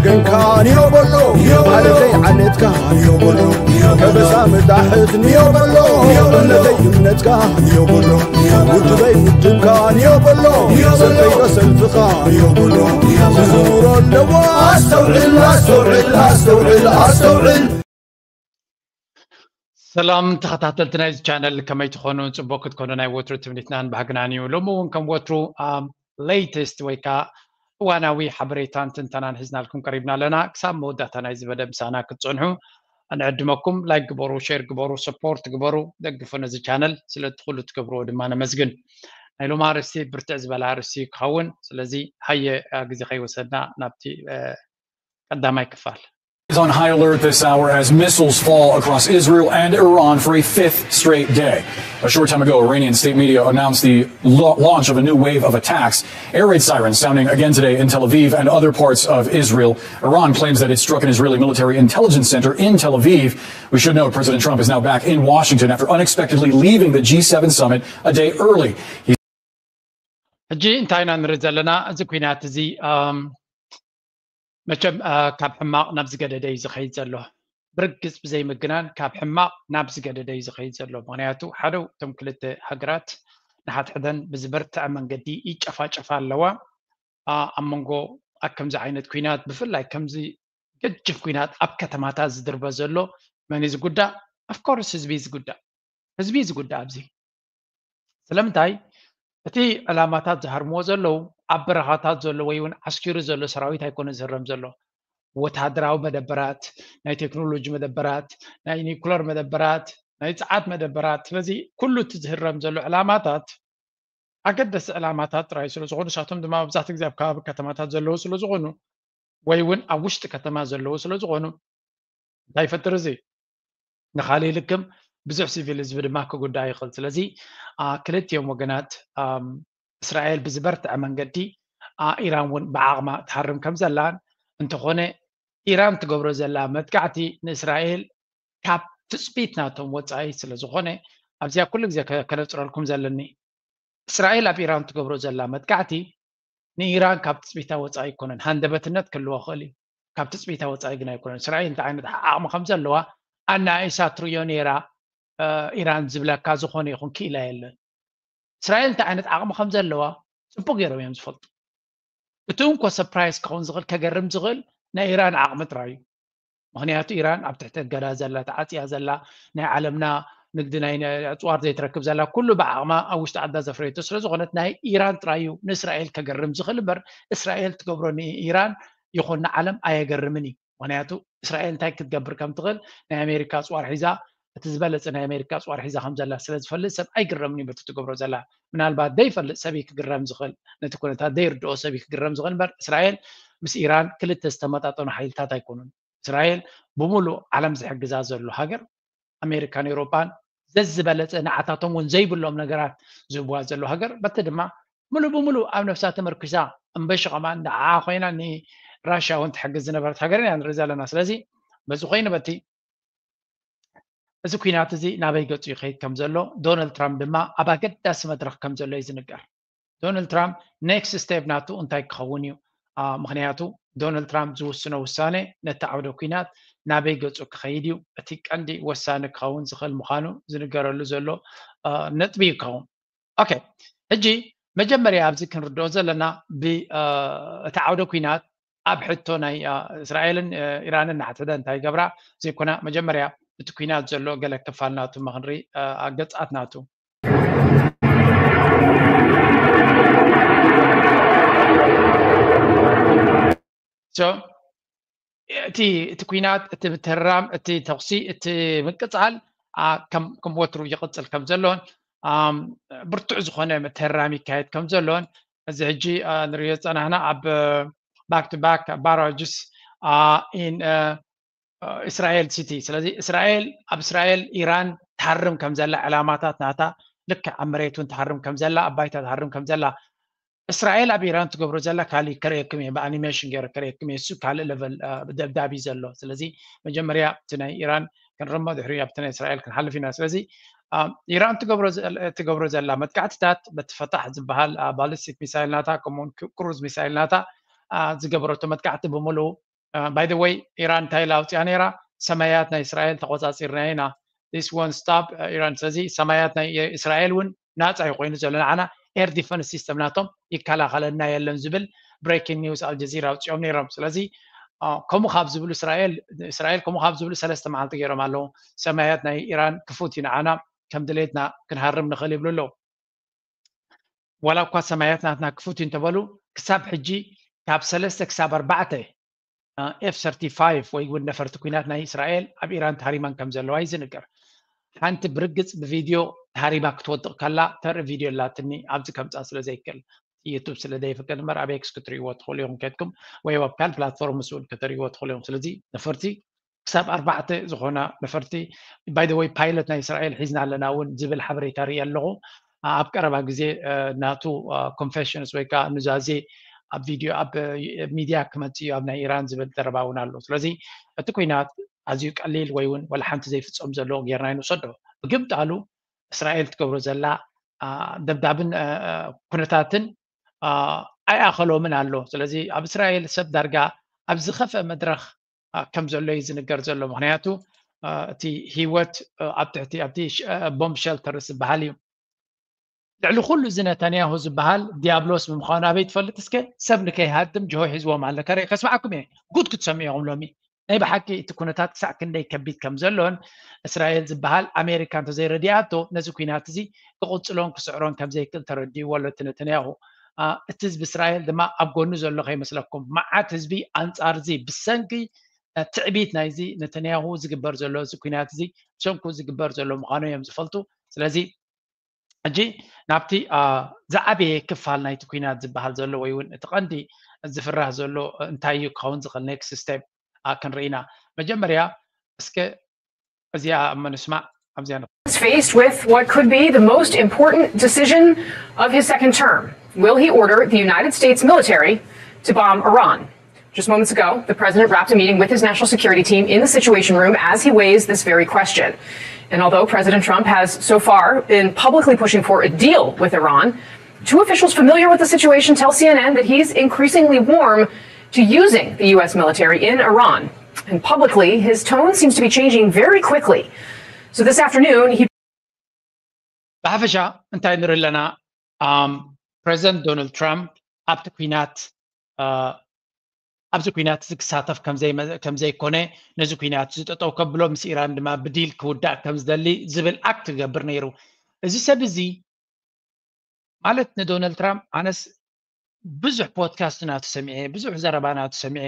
ገንካ ንዮ በሎ፣ ማለተይ ዓሌትካ ንዮ በሎ፣ ከበሳ ምጣሕት ንዮ በሎ፣ እምነተይ እምነትካ ንዮ በሎ፣ ውድበይ ውድብካ ንዮ በሎ፣ ሰልፈይ ዶ ሰልፍኻ ንዮ በሎ፣ ክዝውሮ ኣለዎ። ኣስተውዕል ኣስተውዕል ኣስተውዕል ኣስተውዕል። ሰላም ተኸታተልቲ ናይዚ ቻነል፣ ከመይ ትኾኑ? ጽቡቅ ክትኮኑ ናይ ወትሩ ትምኒትናን ባህግናን እዩ። ሎሚ እውን ከም ወትሩ ሌተስት ወይ ከዓ እዋናዊ ሓበሬታን ትንተናን ሒዝናልኩም ቀሪብና ኣለና። ክሳብ መወዳእታ ናይዚ መደብ ምሳና ክትጸንሑ ንዕድመኩም። ላይክ ግበሩ፣ ሼር ግበሩ፣ ሰፖርት ግበሩ፣ ደግፉ ነዚ ቻነል። ስለቲ ኩሉ ትገብርዎ ድማ ነመስግን። ናይ ሎሚ ኣርእስቲ ብርትዕ ዝበለ ኣርእስቲ ክኸውን። ስለዚ ሃየ፣ አ፣ ግዜ ከይወሰድና ናብቲ፣ አ፣ ቀዳማይ ክፋል። Is on high alert this hour as missiles fall across Israel and Iran for a fifth straight day. A short time ago, Iranian state media announced the la- launch of a new wave of attacks. Air raid sirens sounding again today in Tel Aviv and other parts of Israel. Iran claims that it struck an Israeli military intelligence center in Tel Aviv. We should note President Trump is now back in Washington after unexpectedly leaving the G seven summit a day early. He ሕጂ እንታይ ኢና ንርኢ ዘለና? እዚ ኩናት እዚ፣ ኣም፣ መቸም፣ አ፣ ካብ ሕማቕ ናብ ዝገደደ እዩ ዝኸይድ ዘሎ። ብርግጽ ብዘይምግናን ካብ ሕማቕ ናብ ዝገደደ እዩ ዝኸይድ ዘሎ። ምኽንያቱ ሓደ፣ እቶም ክልተ ሃገራት ንሓድሕደን ብዝበርትዐ መንገዲ ይጨፋጨፋ ኣለዋ። አ፣ ኣብ መንጎ፣ ኣብ ከምዚ ዓይነት ኩናት፣ ብፍላይ ከምዚ ገጅፍ ኩናት ኣብ ከተማታት ዝድርበ ዘሎ መን እዩ ዝጉዳእ? ኦፍኮርስ ህዝቢ እዩ ዝጉዳእ። ህዝቢ እዩ ዝጉዳእ ኣብዚ። ስለምንታይ? እቲ ዕላማታት ዝሃርምዎ ዘለዉ ኣብ በረኻታት ዘሎ ወይ እውን ዓስኪሩ ዘሎ ሰራዊት ኣይኮነ ዝህረም ዘሎ። ወተሃደራዊ መደበራት፣ ናይ ቴክኖሎጂ መደበራት፣ ናይ ኒኩለር መደበራት፣ ናይ ጸዓት መደበራት። ስለዚ ኩሉ እቲ ዝህረም ዘሎ ዕላማታት ኣገደስቲ ዕላማታት ጥራይ ስለ ዝኾኑ፣ ንሳቶም ድማ መብዛሕትኡ ግዜ ኣብ ከባቢ ከተማታት ዘለዉ ስለ ዝኾኑ፣ ወይ እውን ኣብ ውሽጢ ከተማ ዘለዉ ስለ ዝኾኑ፣ እንታይ ይፈጥር እዚ? ንኻሊእ ልክም ብዙሕ ሲቪል ህዝቢ ድማ ክጉዳእ ይኽእል። ስለዚ፣ አ፣ ክልቲኦም ወገናት፣ ኣም፣ እስራኤል ብዝበርትዐ መንገዲ፣ አ፣ ኢራን እውን ብዓቕማ ትሃርም ከም ዘላን፣ እንተኾነ ኢራን ትገብሮ ዘላ መጥቃዕቲ ንእስራኤል ካብ ትጽቢት ናቶም ወጻኢ ስለ ዝኾነ፣ ኣብዚኣ ኩሉ ግዜ ከ-፣ ከነጽረልኩም ዘለኒ፣ እስራኤል ኣብ ኢራን ትገብሮ ዘላ መጥቃዕቲ ንኢራን ካብ ትጽቢታ ወጻኢ ኣይኮነን። ሃንደበትነት ክህልዎ ይኽእል እዩ፣ ካብ ትጽቢታ ወጻኢ ግን ኣይኮነን። እስራኤል እንታይ ዓይነት ዓቕሚ ከም ዘለዋ ኣናኢሳ ትርእዮ ነይራ። እ፣ ኢራን ዝብለካ ዝኾነ ይኹን ክኢላ የለን። እስራኤል እንታይ ዓይነት ዓቕሚ ከም ዘለዋ ጽቡቕ ገይሮም እዮም ዝፈልጡ። እቲ እንኮ ሰርፕራይዝ ክኸውን ዝኽእል፣ ከገርም ዝኽእል ናይ ኢራን ዓቕሚ ጥራይ እዩ። ምኽንያቱ ኢራን ኣብ ትሕቲ እገዳ ዘላ፣ ተዓጽያ ዘላ፣ ናይ ዓለምና ንግዲ ናይ፣ ናይ ኣጽዋር ዘይትረክብ ዘላ፣ ኩሉ ብዓቕማ ኣብ ውሽጢ ዓዳ ዘፍረየቶ ስለ ዝኾነት ናይ ኢራን ጥራይ እዩ ንእስራኤል ከገርም ዝኽእል እምበር እስራኤል ትገብሮ ንኢራን ይኹን ንዓለም ኣየገርምን እዩ። ምኽንያቱ እስራኤል እንታይ ክትገብር ከም ትኽእል ናይ ኣሜሪካ ኣጽዋር ሒዛ፣ እቲ ዝበለጸ ናይ ኣሜሪካ ኣጽዋር ሒዛ ከም ዘላ ስለ ዝፈልጥ ሰብ ኣይግረምን እዩ በቲ ትገብሮ ዘላ። ምናልባት ዘይፈልጥ ሰብ እዩ ክግረም ዝኽእል፣ ነቲ ኩነታት ዘይርድኦ ሰብ እዩ ክግረም ዝኽእል እምበር እስራኤል ምስ ኢራን ክልተ ዝተመጣጠኑ ሓይልታት ኣይኮኑን። እስራኤል ብምሉእ ዓለም ዝሕግዛ ዘሎ ሃገር፣ ኣሜሪካን ኤውሮጳን ዘዝበለጸ ንዓታቶም እውን ዘይብሎም ነገራት ዝህብዋ ዘሎ ሃገር፣ በቲ ድማ ምሉእ ብምሉእ ኣብ ነፍሳ ተመርኪሳ እምበሺ ከማን ንዓኣ ኮይና ንራሽያ እውን ትሕግዝ ዝነበረት ሃገርን ኢና ንርኢ ዘለና። ስለዚ በዚ ኮይኑ በቲ እዚ ኩናት እዚ ናበይ ገጹ ይኸይድ ከም ዘሎ፣ ዶናልድ ትራምፕ ድማ ኣብ ኣገዳሲ መድረኽ ከም ዘሎ እዩ ዝንገር። ዶናልድ ትራምፕ ኔክስት ስቴፕ ናቱ እንታይ ክኸውን እዩ? አ፣ ምኽንያቱ ዶናልድ ትራምፕ ዝውስኖ ውሳነ ነቲ ዓውደ ኩናት ናበይ ገጹ ክኸይድ እዩ፣ እቲ ቀንዲ ወሳኒ ክኸውን ዝኽእል ምዃኑ ዝንገረሉ ዘሎ፣ አ፣ ነጥቢ ይኸውን። ኦኬ፣ ሕጂ መጀመርያ ኣብዚ ክንርድኦ ዘለና ብ፣ አ፣ እቲ ዓውደ ኩናት ኣብ ሕቶ ናይ፣ አ፣ እስራኤልን፣ አ፣ ኢራንን ንሓድሕደን እንታይ ይገብራ ዘይኮና፣ መጀመርያ እቲ ኩናት ዘሎ ገለ ክፋል ናቱ እሞ ክንርኢ፣ አ፣ ገጻት ናቱ። So፣ እቲ፣ እቲ ኩናት፣ እቲ ምትህራም፣ እቲ ተኹሲ፣ እቲ ምቅጻል፣ አ፣ ከም፣ ከም ወትሩ ይቕጽል ከም ዘሎን፣ ኣም፣ ብርቱዕ ዝኾነ ምትህራም ይካየድ ከም ዘሎን፣ እዚ ሕጂ፣ አ፣ ንሪኦ ዝጸናሕና ኣብ ባክ ቱ ባክ ባራጅስ፣ አ፣ ኢን፣ አ፣ አ፣ እስራኤል ሲቲ። ስለዚ እስራኤል፣ ኣብ እስራኤል ኢራን ትሃርም ከም ዘላ፣ ዕላማታት ናታ ልክዕ ኣብ መሬት እውን ትሃርም ከም ዘላ፣ ኣብ ባይታ ትሃርም ከም ዘላ፣ እስራኤል ኣብ ኢራን ትገብሮ ዘላ ካልእ ከርእየኩም እየ፣ ብኣኒሜሽን ገይረ ከርእየኩም እየ። እሱ ካልእ ለቨል፣ አ፣ ደብዳብ እዩ ዘሎ። ስለዚ መጀመርያ እቲ ናይ ኢራን ክንርሞ፣ ድሕሪኡ ኣብቲ ናይ እስራኤል ክንሓልፍ ኢና። ስለዚ፣ አ፣ ኢራን ትገብሮ ዘ-፣ ትገብሮ ዘላ መጥቃዕትታት በቲ ፈታሕ ዝበሃል፣ አ፣ ባሊስቲክ ሚሳይል ናታ፣ ከምኡውን ክሩዝ ሚሳይል ናታ፣ አ፣ ዝገበረቶ መጥቃዕቲ ብምሉኡ By the way, ኢራን እንታይ ኢላ ኣውፅያ ነይራ? ሰማያት ናይ እስራኤል ተቆፃፂርና ኢና፣ this won't stop ኢራን። ስለዚ ሰማያት ናይ እስራኤል እውን ናፃ እዩ ኮይኑ ዘሎ። ንዓና air defense system ናቶም ይከላኸለና የለን ዝብል breaking news ኣልጀዚራ ኣውፅኦም ነይሮም። ስለዚ ከምኡ ካብ ዝብሉ እስራኤል እስራኤል ከምኡ ካብ ዝብሉ ሰለስተ መዓልቲ ገይሮም ኣለዉ። ሰማያት ናይ ኢራን ክፉት እዩ፣ ንዓና ከም ድሌትና ክንሃርም ንኽእል ይብሉ ኣለዉ። ዋላ እኳ ሰማያት ናትና ክፉት እዩ እንተበሉ፣ ክሳብ ሕጂ ካብ ሰለስተ ክሳብ ኣርባዕተ ኤፍ ሰርቲፋይቭ ወይ እውን ነፈርቲ ኲናት ናይ እስራኤል ኣብ ኢራን ተሃሪመን ከም ዘለዋ እዩ ዝንገር። ሓንቲ ብርግፅ ብቪድዮ ተሃሪማ ክትወድቕ ከላ ተርኢ ቪድዮ ኣላትኒ፣ ኣብዚ ከምፃ ስለ ዘይክእል፣ ዩቱብ ስለ ዘይፍቀድ እምበር ኣብ ኤክስ ክትርእይዎ ትኽእሉ ኢኹም ከድኩም፣ ወይ ኣብ ካል ፕላትፎርም ምስ እውን ክትርእይዎ ትኽእሉ ኢኹም። ስለዚ ነፈርቲ ክሳብ ኣርባዕተ ዝኾና ነፈርቲ፣ by the way ፓይለት ናይ እስራኤል ሒዝና ኣለና እውን ዝብል ሓበሬታ ርኢ ኣለኹ። ኣብ ቀረባ ግዜ ናቱ ኮንፌሽንስ ወይ ከዓ ኑዛዜ ኣብ ቪድዮ ኣብ ሚድያ ክመፅእ እዩ ኣብ ናይ ኢራን ዝብል ዘረባ እውን ኣሎ። ስለዚ እቲ ኩናት ኣዝዩ ቀሊል ወይ እውን ወላ ሓንቲ ዘይፍፀም ዘሎ ጌርና ይንወሰዶ። ብግምጣሉ እስራኤል ትገብሮ ዘላ ደብዳብን ኩነታትን ኣይኣኸሎምን ኣሎ። ስለዚ ኣብ እስራኤል ሰብ ዳርጋ ኣብ ዝኸፍአ መድረኽ ከም ዘሎ እዩ ዝንገር ዘሎ። ምክንያቱ እቲ ህይወት ኣብ ትሕቲ ኣብቲ ቦምብ ሸልተርስ ዝበሃል እዩ። ልዕሊ ኩሉ እዚ ነታንያሁ ዝበሃል ዲያብሎስ ብምዃኑ ኣበይ ትፈልጥ እስከ? ሰብ ንከይሃድም ጅሆ ሒዝዎም ኣሎ። ከስምዓኩም እየ፣ ጉድ ክትሰምዑ ኢኹም ሎሚ። ናይ ብሓቂ እቲ ኩነታት ክሳዕ ክንደይ ከቢድ ከም ዘሎን እስራኤል ዝበሃል ኣሜሪካ እንተዘይረዲኣቶ ነዚ ኩናት እዚ ክቕጽሎን ክስዕሮን ከም ዘይክእል ተረዲእዎ ኣሎ እቲ ነተንያሁ። እቲ ህዝቢ እስራኤል ድማ ኣብ ጎኑ ዘሎ ከይመስለኩም። መዓት ህዝቢ ኣንጻር እዚ ብሰንኪ ትዕቢት ናይዚ ነተንያሁ ዝግበር ዘሎ እዚ ኩናት እዚ ብሰንኩ ዝግበር ዘሎ ምዃኑ እዮም ዝፈልጡ። ስለዚ ሕጂ ናብቲ ዝዓበየ ክፋል ናይቲ ኩናት ዝበሃል ዘሎ ወይ እውን እቲ ቀንዲ ዝፍራህ ዘሎ እንታይ እዩ ክኸውን ዝኽእል ኔክስት ስቴፕ ክንርኢ ኢና። መጀመርያ እስከ እዚኣ እሞ ንስማዕ። ኣብዚኣ faced with what could be the most important decision of his second term. Will he order the United States military to bomb Iran? Just moments ago, the president wrapped a meeting with his national security team in the Situation Room as he weighs this very question. And although President Trump has so far been publicly pushing for a deal with Iran, two officials familiar with the situation tell C N N that he's increasingly warm to using the U S military in Iran. And publicly, his tone seems to be changing very quickly. So this afternoon, he ብሓፈሻ እንታይ ንርኢ ኣለና? ፕረዚደንት ዶናልድ ትራምፕ ኣብቲ ኩናት ኣብዚ ኩናት እዚ ክሳተፍ ከም ዘይኮነ፣ ነዚ ኩናት እዚ ጠጠው ከብሎ፣ ምስ ኢራን ድማ ብዲል ክውዳእ ከም ዝደሊ ዝብል ኣክት ይገብር ነይሩ። እዚ ሰብ እዚ ማለት ንዶናልድ ትራምፕ ኣነስ ብዙሕ ፖድካስት ናቱ ሰሚዐ፣ ብዙሕ ዘረባ ናቱ ሰሚዐ።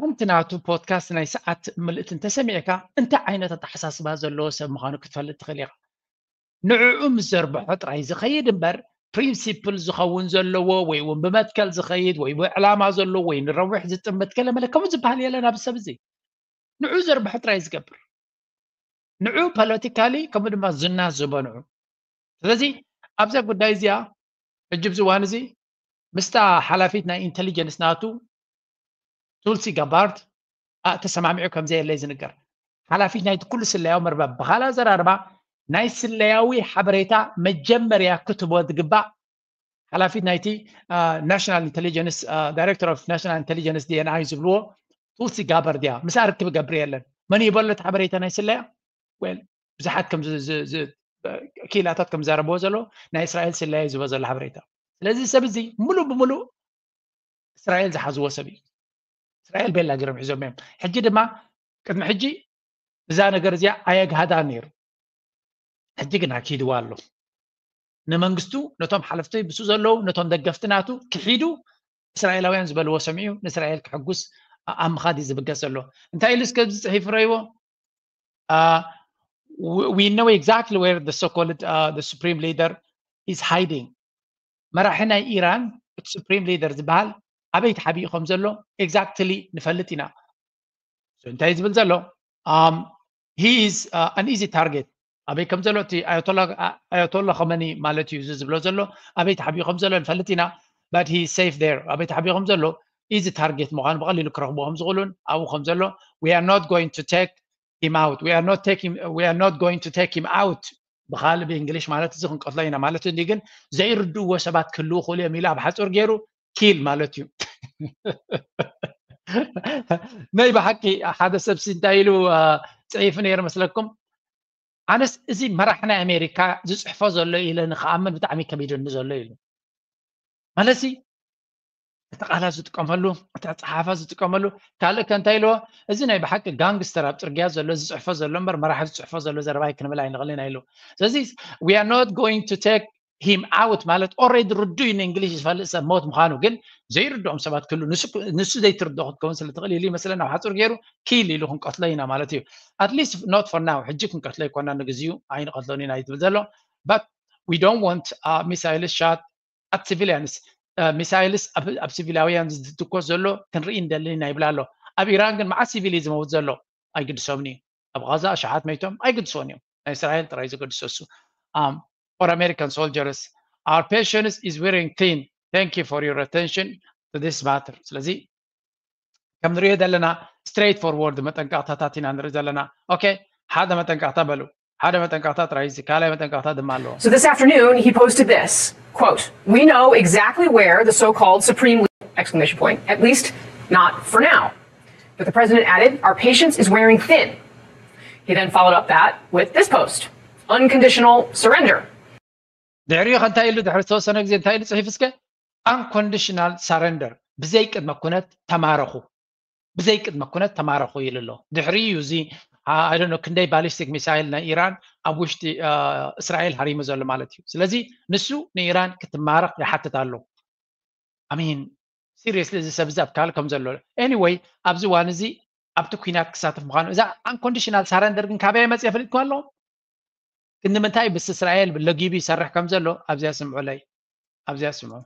ሓንቲ ናቱ ፖድካስት ናይ ሰዓት ምልእቲ እንተሰሚዕካ እንታይ ዓይነት ኣተሓሳስባ ዘለዎ ሰብ ምዃኑ ክትፈልጥ ትኽእል ኢኻ። ንዕኡ ምስ ዘርብሖ ጥራይ ዝኸይድ እምበር ፕሪንሲፕል ዝኸውን ዘለዎ ወይ እውን ብመትከል ዝኸይድ ወይ ብዕላማ ዘለዎ ወይ ንረዊሕ ዝጥምት ገለመለ ከምኡ ዝበሃል የለን። ኣብ ሰብ እዚ ንዕኡ ዘርብሖ ጥራይ ዝገብር፣ ንዕኡ ፖለቲካሊ ከምኡ ድማ ዝና ዝበንዑ። ስለዚ ኣብዛ ጉዳይ እዚኣ ሕጂ ኣብዚ እዋን እዚ ምስታ ሓላፊት ናይ ኢንቴሊጀንስ ናቱ ቱልሲ ጋባርድ ተሰማሚዑ ከም ዘየለ ዝንገር። ሓላፊት ናይቲ ኩሉ ስለያዊ መርበብ፣ ብኻልእ ኣዘራርባ ናይ ስለያዊ ሓበሬታ መጀመርያ ክትቦ ዝግባእ ሓላፊት ናይቲ ናሽናል ኢንቴሊጀንስ፣ ዳይሬክተር ኦፍ ናሽናል ኢንቴሊጀንስ ዲ ኤን ኣይ ዝብልዎ ቱልሲ ጋባርድ እያ። ምስኣ ርክብ ይገብር የለን። መን ይበሎ እቲ ሓበሬታ ናይ ስለያ? ዌል ብዙሓት ከም ክኢላታት ከም ዘረብዎ ዘሎ ናይ እስራኤል ስለያ እዩ ዝህቦ ዘሎ ሓበሬታ። ስለዚ ሰብ እዚ ሙሉእ ብሙሉእ እስራኤል ዝሓዝዎ ሰብ እዩ። እስራኤል ቤላ ገይሮም ሒዞም እዮም። ሕጂ ድማ ቅድሚ ሕጂ እዛ ነገር እዚኣ ኣየግሃዳን ነይሩ። ሕጂ ግን ኣኪድዋ ኣሎ። ንመንግስቱ ነቶም ሓለፍቲ ብሱ ዘለዉ ነቶም ደገፍቲ ናቱ ክሒዱ እስራኤላውያን ዝበልዎ ሰሚዑ ንእስራኤል ክሕጉስ ኣብ ምኻድ እዩ ዝብገስ ዘሎ። እንታይ ኢሉ እስከ ዝፅሒፍ ረይዎ? We know exactly where the so-called uh, the supreme leader is hiding. መራሒ ናይ ኢራን እቲ ሱፕሪም ሊደር ዝበሃል ኣበይ ተሓቢኡ ከም ዘሎ ኤግዛክትሊ ንፈልጥ ኢና። እንታይ ዝብል ዘሎ? He is an easy target። ኣበይ ከም ዘሎ እቲ ኣያቶላ ኸመኒ ማለት እዩ እዚ ዝብሎ ዘሎ። ኣበይ ተሓቢኡ ከም ዘሎ ንፈልጥ ኢና። But he is safe there። ኣበይ ተሓቢኡ ከም ዘሎ ኢዚ ታርጌት ምዃኑ ብቐሊሉ ክረኽቡ ከም ዝኽእሉን ኣብኡ ከም ዘሎ we are not going to take him out. We are not taking we are not going to take him out. ብኻልእ ብእንግሊሽ ማለት እዚ ክንቀትሎ ኢና ማለት እንዲ ግን ዘይርድእዎ ሰባት ክህልዉ ክእሉ እዮም ኢሉ ኣብ ሓፁር ገይሩ ኪል ማለት እዩ። ናይ ብሓቂ ሓደ ሰብሲ እንታይ ኢሉ ጽሒፉ ነይሩ መስለኩም? ኣነስ እዚ መራሕ ናይ ኣሜሪካ ዝፅሕፎ ዘሎ ኢለ ንክኣምን ብጣዕሚ ከቢድኒ ዘሎ ኢሉ። ማለት እቲ ቃላት ዝጥቀመሉ፣ እቲ ኣፀሓሕፋ ዝጥቀመሉ፣ ካልእ ከ እንታይ ኢልዎ? እዚ ናይ ብሓቂ ጋንግስተር ኣብ ፅርግያ ዘሎ ዝፅሕፎ ዘሎ እምበር መራሒ ዝፅሕፎ ዘሎ ዘረባ ክንብል ኣይንኽእልን ኢሉ። ስለዚ we are not going to take him out ማለት already ርዱይ ንእንግሊሽ ዝፈልጥ ሰብ ሞት ምዃኑ፣ ግን ዘይርድኦም ሰባት ክህሉ፣ ንሱ ዘይትርድኦ ክትከውን ስለ ትኽእል ኢሉ ይመስለና፣ ኣብ ሓፁር ገይሩ ኪል ኢሉ ክንቀትሎ ኢና ማለት እዩ። At least not for now፣ ሕጂ ክንቀትሎ ይኮና፣ ንግዚኡ ኣይንቀትሎን ኢና እዩ ትብል ዘሎ። But we don't want missile shot at civilians. Missile ኣብ ሲቪላውያን ዝትኮስ ዘሎ ክንርኢ እንደልን ኢና ይብል ኣሎ። ኣብ ኢራን ግን መዓት ሲቪል እዩ ዝመውት ዘሎ? ኣይግድሶምን እዩ። ኣብ ቓዛ ኣሽሓት መይቶም ኣይግድሶን እዮም። ናይ እስራኤል ጥራይ ዝገድሶ እሱ። For American soldiers, our patience is wearing thin. Thank you for your attention to this matter. ስለዚ ከም ንሪኦ ዘለና straight forward መጠንቀቕታታት ኢና ንርኢ ዘለና። ኦኬ፣ ሓደ መጠንቀቕታ በሉ፣ ሓደ መጠንቀቕታ ጥራይ፣ እዚ ካልኣይ መጠንቀቕታ ድማ ኣለዎ። So this afternoon, he posted this quote, "We know exactly where the so-called supreme leader," exclamation point, "at least not for now." But the president added, "Our patience is wearing thin." He then followed up that with this post, "Unconditional surrender." ድሕሪኡ ከ እንታይ ኢሉ? ድሕሪ ዝተወሰነ ግዜ እንታይ ኢሉ ጽሒፍ እስከ? Unconditional surrender፣ ብዘይ ቅድመ ኩነት ተማረኹ፣ ብዘይ ቅድመ ኩነት ተማረኹ ኢሉ ኣሎ። ድሕሪኡ እዩ እዚ ኣይደኖ ክንደይ ባሊስቲክ ሚሳይል ናይ ኢራን ኣብ ውሽጢ እስራኤል ሃሪሙ ዘሎ ማለት እዩ። ስለዚ ንሱ ንኢራን ክትማረኽ ይሓትት ኣሎ። ኣሚን፣ ሲሪየስሊ እዚ ሰብ እዚ ኣብ ካልእ ከም ዘሎ። ኤኒወይ፣ ኣብዚ እዋን እዚ ኣብቲ ኩናት ክሳተፍ ምዃኑ፣ እዛ unconditional surrender ግን ካበይ መፅእ ፈሊጥኩም ኣለኹም? ግን ንምንታይ ምስ እስራኤል ለጊቡ ይሰርሕ ከም ዘሎ ኣብዚኣ ስምዑለይ፣ ኣብዚኣ ስምዑ።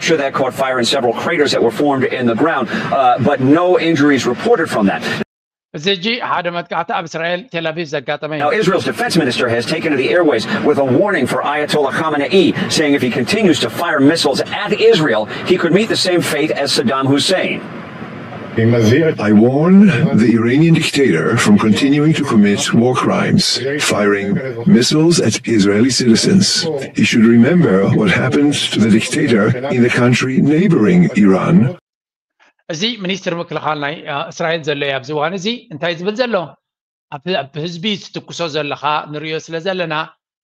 Sure, that caught fire in several craters that were formed in the ground, uh, but no injuries reported from that. እዚ ሕጂ ሓደ መጥቃዕቲ ኣብ እስራኤል ቴል ኣቪቭ ዘጋጠመ እዩ። Now, Israel's defense minister has taken to the airways with a warning for Ayatollah Khamenei, saying if he continues to fire missiles at Israel, he could meet the same fate as Saddam Hussein. I warn the Iranian dictator from continuing to commit war crimes, firing missiles at Israeli citizens. He should remember what happened to the dictator in the country neighboring Iran. እዚ ሚኒስትር ምክልኻል ናይ እስራኤል ዘሎ እዩ ኣብዚ እዋን እዚ። እንታይ ዝብል ዘሎ? ኣብ ህዝቢ ዝትኩሶ ዘለኻ ንሪኦ ስለ ዘለና፣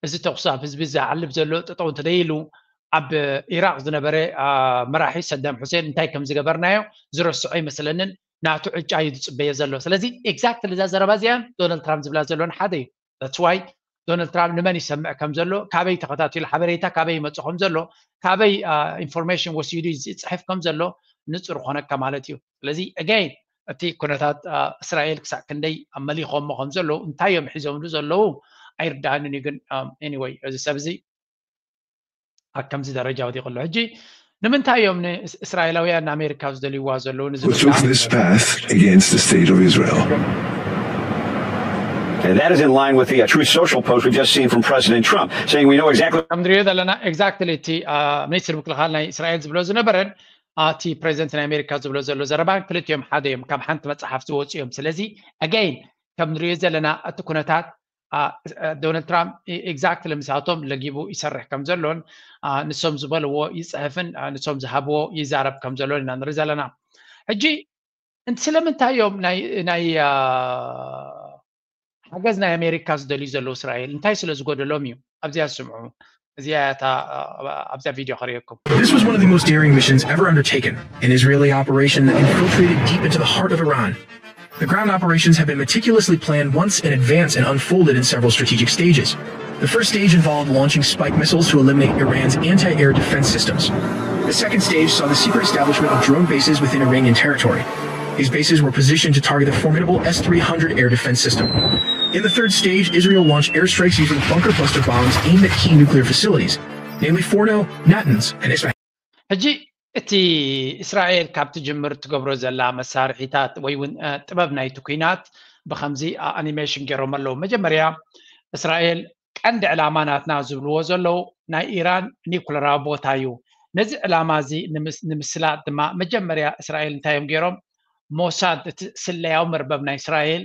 እዚ ተኩሲ ኣብ ህዝቢ ዝዓልብ ዘሎ ጠጠው እንተደይሉ፣ ኣብ ኢራቅ ዝነበረ መራሒ ሰዳም ሑሴን እንታይ ከም ዝገበርናዮ ዝረስዖ ኣይመስለንን። ናቱ ዕጫ እዩ ዝፅበዮ ዘሎ። ስለዚ ኤግዛክትሊ እዛ ዘረባ እዚኣን ዶናልድ ትራምፕ ዝብላ ዘሎን ሓደ እዩ። That's why ዶናልድ ትራምፕ ንመን ይሰምዕ ከም ዘሎ፣ ካበይ ተኸታቲሉ ሓበሬታ ካበይ ይመፅእ ከም ዘሎ፣ ካበይ ኢንፎርሜሽን ወሲዱ ይፅሕፍ ከም ዘሎ ንፁር ኮነካ ማለት እዩ። ስለዚ ኣገይን እቲ ኩነታት እስራኤል ክሳዕ ክንደይ መሊኾሞ ከም ዘለዉ፣ እንታይ እዮም ሒዞምሉ ዘለዉ ኣይርዳእንን እዩ። ግን ኤኒወይ፣ እዚ ሰብ እዚ ኣብ ከምዚ ደረጃ ወዲቑ ኣሎ። ሕጂ ንምንታይ እዮም ንእስራኤላውያን ንኣሜሪካ ዝደልይዋ ዘለዉ? ንዝብል Who took this path against the state of Israel? And that is in line with the uh, Truth Social post we've just seen from President Trump, saying we know exactly. ከም ንሪኦ ዘለና ኤግዛክትሊ እቲ ሚኒስትር ምክልኻል ናይ እስራኤል ዝብሎ ዝነበረን እቲ ፕሬዚደንት ናይ ኣሜሪካ ዝብሎ ዘሎ ዘረባን ክልቲኦም ሓደ እዮም፣ ካብ ሓንቲ መፅሓፍ ዝወፁ እዮም። ስለዚ ኣገይን ከም ንሪኦ ዘለና እቲ ኩነታት ዶናልድ ትራምፕ ኤግዛክትሊ ምሳቶም ለጊቡ ይሰርሕ ከም ዘሎን ንሶም ዝበልዎ ይፅሕፍን ንሶም ዝሃብዎ ይዛረብ ከም ዘሎን ኢና ንርኢ ዘለና። ሕጂ ስለምንታይ እዮም ናይ ሓገዝ ናይ ኣሜሪካ ዝደልዩ ዘለዉ እስራኤል? እንታይ ስለ ዝጎደሎም እዩ? ኣብዚኣ ስምዑ። እዚኣ እታ ኣብዛ ቪድዮ ከርእየኩም። This was one of the most daring missions ever undertaken, an Israeli operation that infiltrated deep into the heart of Iran. The ground operations have been meticulously planned once in advance and unfolded in several strategic stages. The first stage involved launching spike missiles to eliminate Iran's anti air defense systems. The second stage saw the secret establishment of drone bases within Iranian territory. These bases were positioned to target the formidable S three hundred air defense system. In the third stage, Israel launched airstrikes using bunker buster bombs aimed at key nuclear facilities, namely Forno, Natanz, and Isfahan. ሕጂ እቲ እስራኤል ካብ ትጅምር ትገብሮ ዘላ መሳርሒታት ወይ እውን ጥበብ ናይቲ ኩናት ብከምዚ ኣኒሜሽን ገይሮም ኣለዉ። መጀመርያ እስራኤል ቀንዲ ዕላማ ናትና ዝብልዎ ዘለዉ ናይ ኢራን ኒኩለራዊ ቦታ እዩ። ነዚ ዕላማ እዚ ንምስላጥ ድማ መጀመርያ እስራኤል እንታይ እዮም ገይሮም? ሞሳድ እቲ ስለያዊ መርበብ ናይ እስራኤል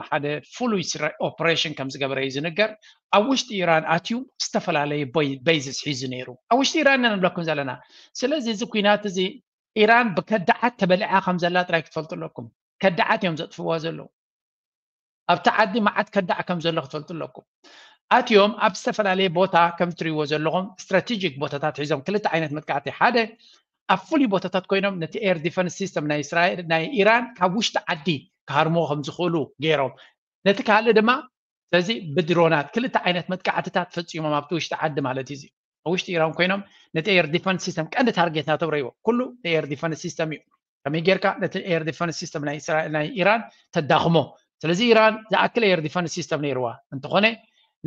ሓደ ፍሉይ ኦፕሬሽን ከም ዝገበረ እዩ ዝንገር። ኣብ ውሽጢ ኢራን ኣትዩ ዝተፈላለዩ ቤዝስ ሒዙ ነይሩ። ኣብ ውሽጢ ኢራን ኢና ንብለኩም ዘለና። ስለዚ እዚ ኩናት እዚ ኢራን ብከዳዓት ተበሊዓ ከም ዘላ ጥራይ ክትፈልጡ ኣለኩም። ከዳዓት እዮም ዘጥፍዋ ዘለዉ። ኣብቲ ዓዲ መዓት ከዳዕ ከም ዘሎ ክትፈልጡ ኣለኩም። ኣትዮም ኣብ ዝተፈላለየ ቦታ ከም ትሪእዎ ዘለኹም ስትራቴጂክ ቦታታት ሒዞም ክልተ ዓይነት መጥቃዕቲ፣ ሓደ ኣብ ፍሉይ ቦታታት ኮይኖም ነቲ air defense system ናይ እስራኤል ናይ ኢራን ካብ ውሽጢ ዓዲ ክሃርምዎ ከም ዝኽእሉ ገይሮም፣ ነቲ ካልእ ድማ ስለዚ ብድሮናት ክልተ ዓይነት መጥቃዕትታት ፈፂሞም ኣብቲ ውሽጢ ዓዲ ማለት እዩ። ውሽጢ ኢራን ኮይኖም ነቲ air defense system ቀንዲ ታርጌት ናቶም ረይዎ ኩሉ air defense system እዩ። ከመይ ጌርካ ነቲ air defense system ናይ ኢራን ተዳኽሞ? ስለዚ ኢራን ዝኣክል air defense system ነይርዋ እንተኾነ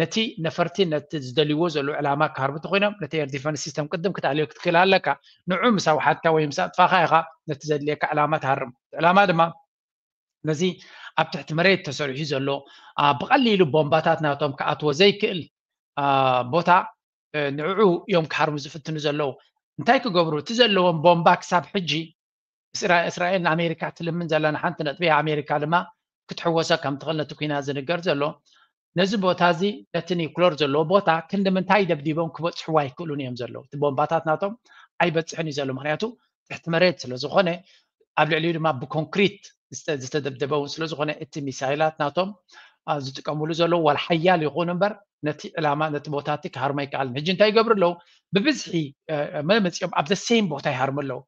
ነቲ ነፈርቲ ነቲ ዝደልይዎ ዘለዉ ዕላማ ክሃርቡ እንተኮይኖም ነቲ air defense system ቅድም ክትኣልዮ ክትክእል ኣለካ። ንዑ ምስ ኣውሓድካ ወይ ምስ ኣጥፋኻ ኢኻ ነቲ ዘድልየካ ዕላማ ትሃርም። ዕላማ ድማ ነዚ ኣብ ትሕቲ መሬት ተሰሪሑ ዘሎ ብቐሊሉ ቦምባታት ናቶም ክኣትዎ ዘይክእል ቦታ ንዕዑ እዮም ክሃርሙ ዝፍትኑ ዘለዉ። እንታይ ክገብሩ? እቲ ዘለዎም ቦምባ ክሳብ ሕጂ እስራኤል ንኣሜሪካ ትልምን ዘላ ንሓንቲ ነጥቢ፣ ኣሜሪካ ድማ ክትሕወሰ ከም ትኽእል ነቲ ኩናት ዝንገር ዘሎ። ነዚ ቦታ እዚ ነቲ ኒውክለር ዘለዎ ቦታ ክንዲ ምንታይ ደብዲቦም ክበፅሕዎ ኣይክእሉን እዮም ዘለዉ። እቲ ቦምባታት ናቶም ኣይበፅሕን እዩ ዘሎ፣ ምክንያቱ ትሕቲ መሬት ስለ ዝኾነ ኣብ ልዕሊኡ ድማ ብኮንክሪት ዝተደብደበ እውን ስለ ዝኾነ እቲ ሚሳይላት ናቶም ዝጥቀምሉ ዘለዉ ዋላ ሓያል ይኹን እምበር ነቲ ዕላማ ነቲ ቦታ እቲ ክሃርሞ ኣይከኣልን። ሕጂ እንታይ ይገብሩ ኣለዉ? ብብዝሒ መመፂኦም ኣብ the same ቦታ ይሃርሙ ኣለዉ።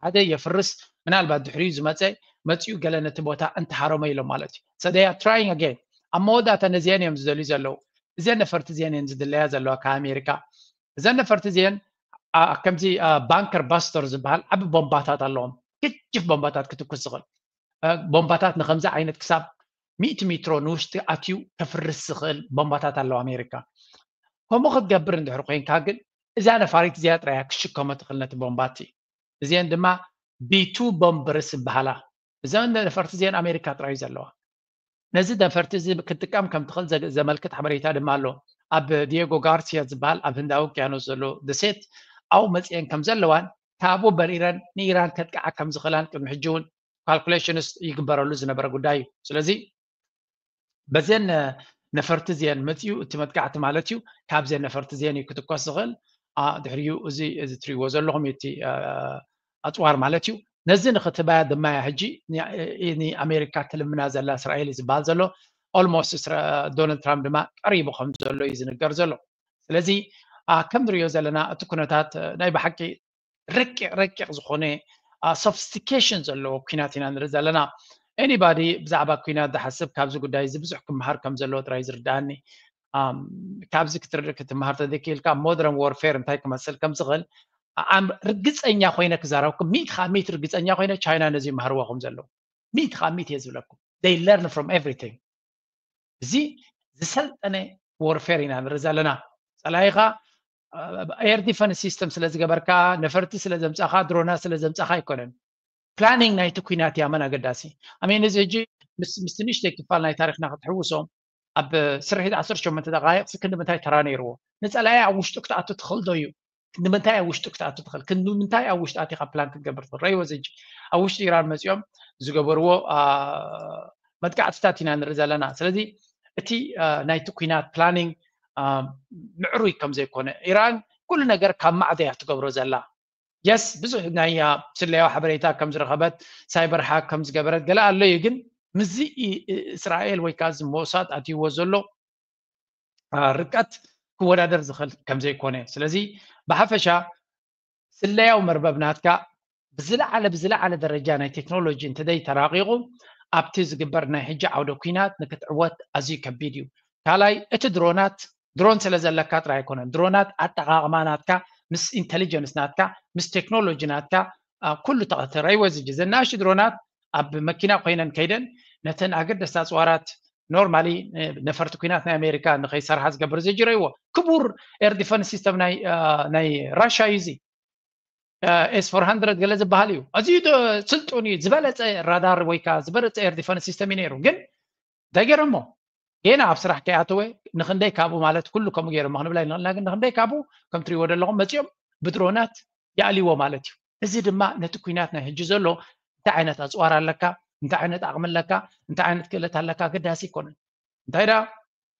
ሓደ የፍርስ፣ ምናልባት ድሕሪኡ ዝመፀ መፂኡ ገለ ነቲ ቦታ እንተሃረሞ ኢሎም ማለት እዩ። So they are trying again። ኣብ መወዳእታ ነዚአን እዮም ዝደልዩ ዘለዉ። እዚአን ነፈርቲ እዚአን እየን ዝድለያ ዘለዋ ካብ ኣሜሪካ። እዘን ነፈርቲ እዚአን ከምዚ ባንከር ባስተር ዝበሃል ዓቢ ቦምባታት ኣለዎም። ግጅፍ ቦምባታት ክትኩስ ዝኽእል ቦምባታት ንከምዚ ዓይነት ክሳብ ሚእቲ ሜትሮ ንውሽጢ ኣትዩ ከፍርስ ዝኽእል ቦምባታት ኣለዋ ኣሜሪካ። ከምኡ ክትገብር እንድሕር ኮይንካ ግን እዛ ነፋሪት እዚኣ ጥራያ ክሽከሞ ትኽእል ነቲ ቦምባቲ። እዚአን ድማ ቢ ቱ ቦምበርስ ይበሃላ። እዘን ነፈርቲ እዚአን ኣሜሪካ ጥራይ ዘለዋ። ነዚ ነፈርቲ እዚ ክትጥቀም ከም ትኽእል ዘመልክት ሓበሬታ ድማ ኣሎ። ኣብ ዲየጎ ጋርሲያ ዝበሃል ኣብ ህንዳዊ ውቅያኖስ ዘሎ ደሴት ኣብኡ መፅአን ከም ዘለዋን ካብኡ በሪረን ንኢራን ከጥቅዓ ከም ዝኽእላን ቅድሚ ሕጂ እውን ካልኩሌሽንስ ይግበረሉ ዝነበረ ጉዳይ እዩ። ስለዚ በዘን ነፈርቲ እዚአን መፂኡ እቲ መጥቃዕቲ ማለት እዩ። ካብዘን ነፈርቲ እዚአን እዩ ክትኮስ ዝኽእል። ድሕሪኡ እዚ እዚ ትሪእዎ ዘለኹም እቲ ኣፅዋር ማለት እዩ። ነዚ ንክትባያ ድማ እያ ሕጂ ንኣሜሪካ ትልምና ዘላ እስራኤል እዩ ዝበሃል ዘሎ። ኦልሞስት ዶናልድ ትራምፕ ድማ ቀሪቡ ከም ዘሎ እዩ ዝንገር ዘሎ። ስለዚ ከም ንሪኦ ዘለና እቲ ኩነታት ናይ ብሓቂ ረቂቕ ረቂቕ ዝኾነ ሶፊስቲኬሽን ዘለዎ ኩናት ኢና ንርኢ ዘለና። ኤኒባዲ ብዛዕባ ኩናት ዝሓስብ ካብዚ ጉዳይ እዚ ብዙሕ ክመሃር ከም ዘለዎ ጥራይ ዝርድኣኒ። ካብዚ ክትርኢ ክትመሃር ተዘይክኢልካ ሞደርን ዎርፌር እንታይ ክመስል ከም ዝኽእል ርግፀኛ ኮይነ ክዛረብኩ ሚእቲ ካብ ሚእቲ ርግፀኛ ኮይነ ቻይና ነዚ ይመሃርዎ ከም ዘለዉ ሚእቲ ካብ ሚእቲ እየ ዝብለኩም። They learn from everything። እዚ ዝሰልጠነ ዎርፌር ኢና ንርኢ ዘለና። ፀላኢኻ air defense system ስለ ዝገበርካ፣ ነፈርቲ ስለ ዘምፃኻ፣ ድሮናት ስለ ዘምፃኻ ኣይኮነን። ፕላኒንግ ናይቲ ኩናት እያ መን ኣገዳሲ። ኣሜን እዚ ሕጂ ምስቲ ንእሽተይ ክፋል ናይ ታሪክና ክትሕውሶ ኣብ ስርሒት ዓሰርተ ሸሞንተ ደቃይቕ ክንዲ ምንታይ ተራ ነይርዎ? ንፀላኢ ኣብ ውሽጡ ክትኣቱ ትኽእል ዶ እዩ? ክንዲ ምንታይ ኣብ ውሽጡ ክትኣቱ ትኽእል? ክንዲ ምንታይ ኣብ ውሽጢ ኣቲኻ ፕላን ክትገብር ትኽእል? ረይዎ እዚ ሕጂ ኣብ ውሽጢ ኢራን መፂኦም ዝገበርዎ መጥቃዕትታት ኢና ንርኢ ዘለና። ስለዚ እቲ ናይቲ ኩናት ፕላኒንግ ምዕሩይ ከም ዘይኮነ፣ ኢራን ኩሉ ነገር ካብ ማዕዶ እያ ትገብሮ ዘላ። የስ ብዙሕ ናይ ስለያዊ ሓበሬታ ከም ዝረኸበት፣ ሳይበር ሃክ ከም ዝገበረት ገለ ኣሎ እዩ። ግን ምስዚ እስራኤል ወይ ከዓ እዚ ሞሳድ ኣትይዎ ዘሎ ርቀት ክወዳደር ዝኽእል ከም ዘይኮነ። ስለዚ ብሓፈሻ ስለያዊ መርበብ ናትካ ብዝለዓለ ብዝለዓለ ደረጃ ናይ ቴክኖሎጂ እንተዘይ ተራቂቑ ኣብቲ ዝግበር ናይ ሕጂ ዓውደ ኩናት ንክትዕወት ኣዝዩ ከቢድ እዩ። ካልኣይ እቲ ድሮናት ድሮን ስለ ዘለካ ጥራይ ኣይኮነን። ድሮናት ኣጠቓቕማ ናትካ ምስ ኢንተሊጀንስ ናትካ ምስ ቴክኖሎጂ ናትካ ኩሉ ተቐተረይወ ዝጅ ዘናእሽቱ ድሮናት ኣብ መኪና ኮይነን ከይደን ነተን ኣገደስቲ ኣፅዋራት ኖርማሊ ነፈርቲ ኩናት ናይ ኣሜሪካ ንከይሰርሓ ዝገብር ዝጅረይዎ ክቡር air defense system ናይ ራሻ እዩ እዚ ኤስ ፎር ሃንድረድ ገለ ዝበሃል እዩ። ኣዝዩ ስልጡን እዩ። ዝበለፀ ራዳር ወይ ከዓ ዝበለፀ air defense system እዩ ነይሩ። ግን እንታይ ገይሮሞ ጌና ኣብ ስራሕ ከይኣተወ ንክንደይ ካብኡ ማለት ኩሉ ከምኡ ገይሮሞ ክንብል ኣይንኽእልና። ግን ንክንደይ ካብኡ ከም ትሪእዎ ዘለኹም መፂኦም ብድሮናት ይኣልይዎ ማለት እዩ። እዚ ድማ ነቲ ኩናት ናይ ሕጂ ዘሎ እንታይ ዓይነት ኣፅዋር ኣለካ፣ እንታይ ዓይነት ዓቕሚ ኣለካ፣ እንታይ ዓይነት ክእለት ኣለካ ኣገዳሲ ኣይኮነን። እንታይ ደኣ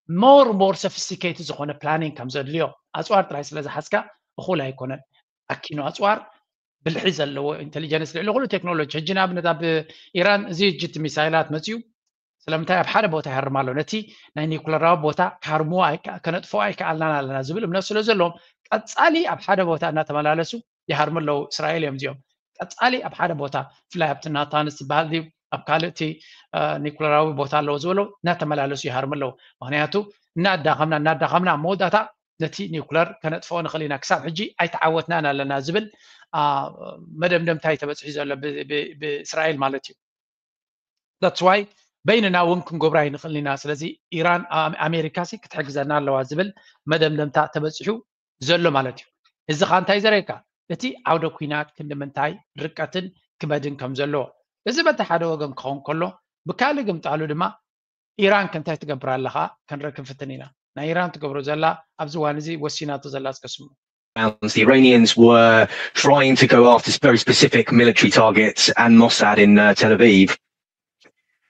more more sophisticated ዝኾነ ፕላኒንግ ከም ዘድልዮ ኣፅዋር ጥራይ ስለ ዝሓዝካ እኹል ኣይኮነን። ኣኪኖ ኣፅዋር ብልሒ ዘለዎ ኢንቴሊጀንስ፣ ልዕሊ ኩሉ ቴክኖሎጂ። ሕጂ ንኣብነት ኣብ ኢራን እዚ ጅት ሚሳይላት መፅዩ ስለምንታይ ኣብ ሓደ ቦታ ይሃርም ኣሎ? ነቲ ናይ ኒኩለራዊ ቦታ ክሃርምዎ ኣይከ- ከነጥፍኦ ኣይከኣልናን ኣለና ዝብል እምነት ስለ ዘለዎም ቀፃሊ ኣብ ሓደ ቦታ እናተመላለሱ ይሃርሙ ኣለዉ። እስራኤል እዮም እዚኦም ቀፃሊ ኣብ ሓደ ቦታ፣ ብፍላይ ኣብቲ ናታንስ ዝበሃል ድዩ ኣብ ካልእ እቲ ኒኩለራዊ ቦታ ኣለዎ ዝበሎ እናተመላለሱ ይሃርሙ ኣለዉ። ምክንያቱ እናዳኸምና እናዳኸምና ኣብ መወዳእታ ነቲ ኒኩለር ከነጥፍኦ ንኽእል ኢና፣ ክሳብ ሕጂ ኣይተዓወትናን ኣለና ዝብል መደምደምታ እዩ ተበፅሑ ዘሎ ብእስራኤል ማለት እዩ። That's why በይንና እውን ክንገብሮ ኣይንኽእልን ኢና። ስለዚ ኢራን ኣሜሪካ ሲ ክትሕግዘና ኣለዋ ዝብል መደምደምታ ተበፂሑ ዘሎ ማለት እዩ። እዚ ካ እንታይ ዘርእየካ? እቲ ዓውደ ኩናት ክንዲ ምንታይ ርቀትን ክበድን ከም ዘለዎ። እዚ በቲ ሓደ ወገን ክኸውን ከሎ፣ ብካልእ ግምጣሉ ድማ ኢራን ከ እንታይ ትገብር ኣለኻ ክንርኢ ክንፍትን ኢና። ናይ ኢራን ትገብሮ ዘላ ኣብዚ እዋን እዚ ወሲናቶ ዘላ እስከ ስምዑ። The Iranians were trying to go after very specific military targets and Mossad in uh, Tel Aviv.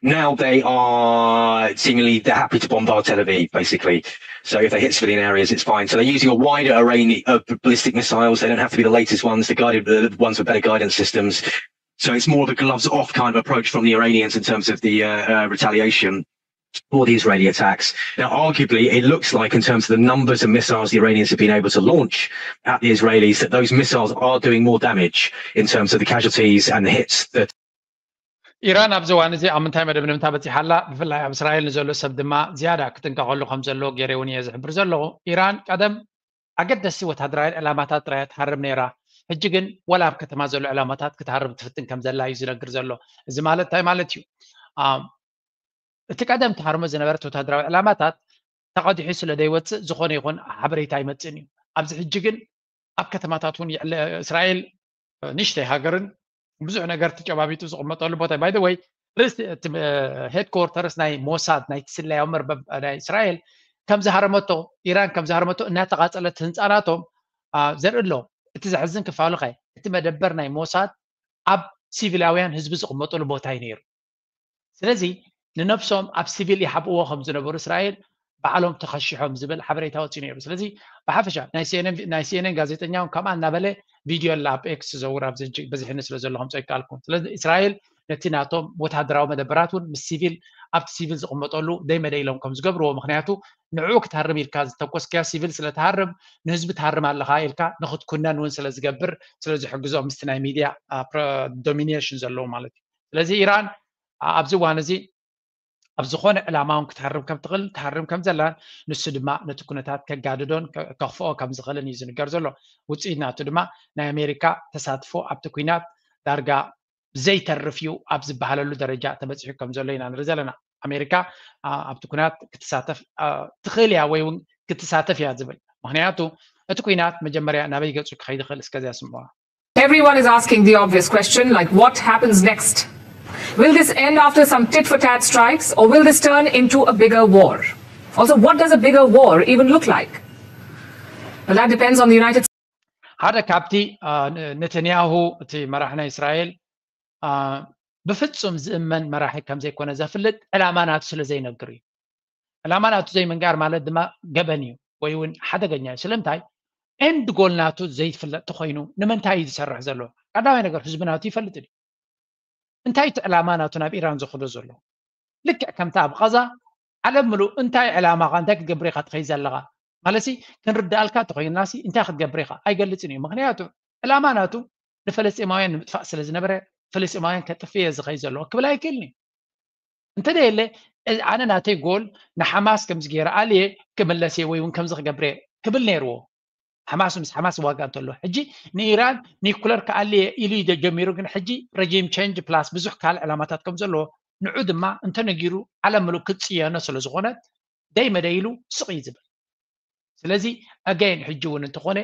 Now they are seemingly they're happy to bombard Tel Aviv, basically. So if they hit civilian areas, it's fine. So they're using a wider array of ballistic missiles. They don't have to be the latest ones. The guided the ones with better guidance systems. So it's more of a gloves off kind of approach from the Iranians in terms of the uh, uh, retaliation for the Israeli attacks. Now, arguably, it looks like, in terms of the numbers of missiles the Iranians have been able to launch at the Israelis, that those missiles are doing more damage in terms of the casualties and the hits that. ኢራን ኣብዚ እዋን እዚ ኣብ ምንታይ መደምደምታ በፂሓ ኣላ? ብፍላይ ኣብ እስራኤል ንዘሎ ሰብ ድማ ዝያዳ ክጥንቀቐሉ ከም ዘለዎ ገይረ እውን እየ ዝሕብር ዘለኹ። ኢራን ቀደም ኣገደስቲ ወታደራውያን ዕላማታት ጥራይ ትሃርም ነይራ። ሕጂ ግን ወላ ኣብ ከተማ ዘሎ ዕላማታት ክትሃርም ትፍትን ከም ዘላ እዩ ዝነግር ዘሎ። እዚ ማለት እንታይ ማለት እዩ? እቲ ቀደም ትሃርሞ ዝነበረት ወታደራዊ ዕላማታት ተቐዲሑ ስለ ዘይወፅእ ዝኾነ ይኹን ሓበሬታ ኣይመፅእን እዩ። ኣብዚ ሕጂ ግን ኣብ ከተማታት እውን እስራኤል ንሽተይ ሃገርን ብዙሕ ነገር ተጨባቢጡ ዝቕመጠሉ ቦታ። By the way, ርእሲ ሄድኮርተርስ ናይ ሞሳድ ናይ ስለያዊ መርበብ ናይ እስራኤል ከም ዝሃረመቶ፣ ኢራን ከም ዝሃረመቶ እናተቓፀለት ህንፃናቶም ዘርኢ ኣሎ። እቲ ዘሕዝን ክፋሉ ከ እቲ መደበር ናይ ሞሳድ ኣብ ሲቪላውያን ህዝቢ ዝቕመጠሉ ቦታ እዩ ነይሩ። ስለዚ ንነብሶም ኣብ ሲቪል ይሓብእዎ ከም ዝነበሩ እስራኤል ባዕሎም ተኸሺሖም ዝብል ሓበሬታ ወፂኡ ነይሩ። ስለዚ ብሓፈሻ ናይ ሲኤንኤን ጋዜጠኛ እውን ከምኣ እናበለ ቪድዮ ኣላ ኣብ ኤክስ ዝዘውር ኣብዚ ሕጂ በዚሕኒ ስለ ዘሎ ከምፀ ይከኣልኩም። ስለዚ እስራኤል ነቲ ናቶም ወታደራዊ መደበራት እውን ምስ ሲቪል ኣብቲ ሲቪል ዝቕመጠሉ ደይ መደይ ኢሎም ከም ዝገብርዎ፣ ምክንያቱ ንዕኡ ክትሃርም ኢልካ ዝተኮስክያ ሲቪል ስለ ትሃርም ንህዝቢ ትሃርም ኣለኻ ኢልካ ንክትኩነን እውን ስለ ዝገብር ስለ ዝሕግዞ ምስቲ ናይ ሚድያ ዶሚኔሽን ዘለዎ ማለት እዩ። ስለዚ ኢራን ኣብዚ እዋን እዚ ኣብ ዝኾነ ዕላማ እውን ክትሃርም ከም ትኽእል ትሃርም ከም ዘላን ንሱ ድማ ነቲ ኩነታት ከጋድዶን ከኽፍኦ ከም ዝኽእልን እዩ ዝንገር ዘሎ። ውፅኢት ናቱ ድማ ናይ ኣሜሪካ ተሳትፎ ኣብቲ ኩናት ዳርጋ ዘይተርፍ እዩ ኣብ ዝበሃለሉ ደረጃ ተበፂሑ ከም ዘሎ ኢና ንርኢ ዘለና። ኣሜሪካ ኣብቲ ኩናት ክትሳተፍ ትኽእል እያ ወይ እውን ክትሳተፍ እያ ዝብል። ምክንያቱ እቲ ኩናት መጀመርያ ናበይ ገፁ ክኸይድ ይኽእል እስከዚያ ስምዋ። Everyone is asking the obvious question, like, what happens next? Will this end after some tit for tat strikes, or will this turn into a bigger war? Also, what does a bigger war even look like? Well, that depends on the United States. ሓደ ካብቲ ነተንያሁ እቲ መራሒ ናይ እስራኤል ብፍጹም ዝእመን መራሒ ከም ዘይኮነ ዘፍልጥ ዕላማ ናቱ ስለ ዘይነግር እዩ። ዕላማ ናቱ ዘይምንጋር ማለት ድማ ገበን እዩ ወይ እውን ሓደገኛ እዩ። ስለምንታይ? ኤንድ ጎል ናቱ ዘይፍለጥ ተኮይኑ ንምንታይ እዩ ዝሰርሕ ዘሎ? ቀዳማይ ነገር ህዝቢ ናቱ ይፈልጥ ድዩ? እንታይ እቲ ዕላማ ናቱ ናብ ኢራን ዘኽዶ ዘሎ? ልክዕ ከምታ ኣብ ቐዛ ዓለም ምሉእ እንታይ ዕላማኻ እንታይ ክትገብር ኢኻ ትኸይ ዘለኻ ማለትሲ ክንርዳእልካ ተኮይናሲ እንታይ ክትገብር ኢኻ ኣይገልፅን እዩ። ምክንያቱ ዕላማ ናቱ ንፈለስጢማውያን ንምጥፋእ ስለ ዝነበረ ፈለስጢማውያን ከጥፍእ እየ ዝኸይ ዘለዎ ክብል ኣይክእልን እዩ። እንተ ደየለ ኣነ ናተይ ጎል ንሓማስ ከምዚ ገይረ ኣልየ ክምለስ እየ ወይ እውን ከምዚ ክገብር እየ ክብል ነይርዎ። ሓማስ ምስ ሓማስ ዋጋ እንተሎ ሕጂ ንኢራን ኒኩለር ክኣልየ ኢሉ እዩ ጀሚሩ። ግን ሕጂ ረጂም ቸንጅ ፕላስ ብዙሕ ካልእ ዕላማታት ከም ዘለዎ ንዑ ድማ እንተነጊሩ ዓለም ምሉእ ክትፅየኖ ስለ ዝኾነት ደይ መደይ ኢሉ ስቕ እዩ ዝብል። ስለዚ ኣጋይን ሕጂ እውን እንተኾነ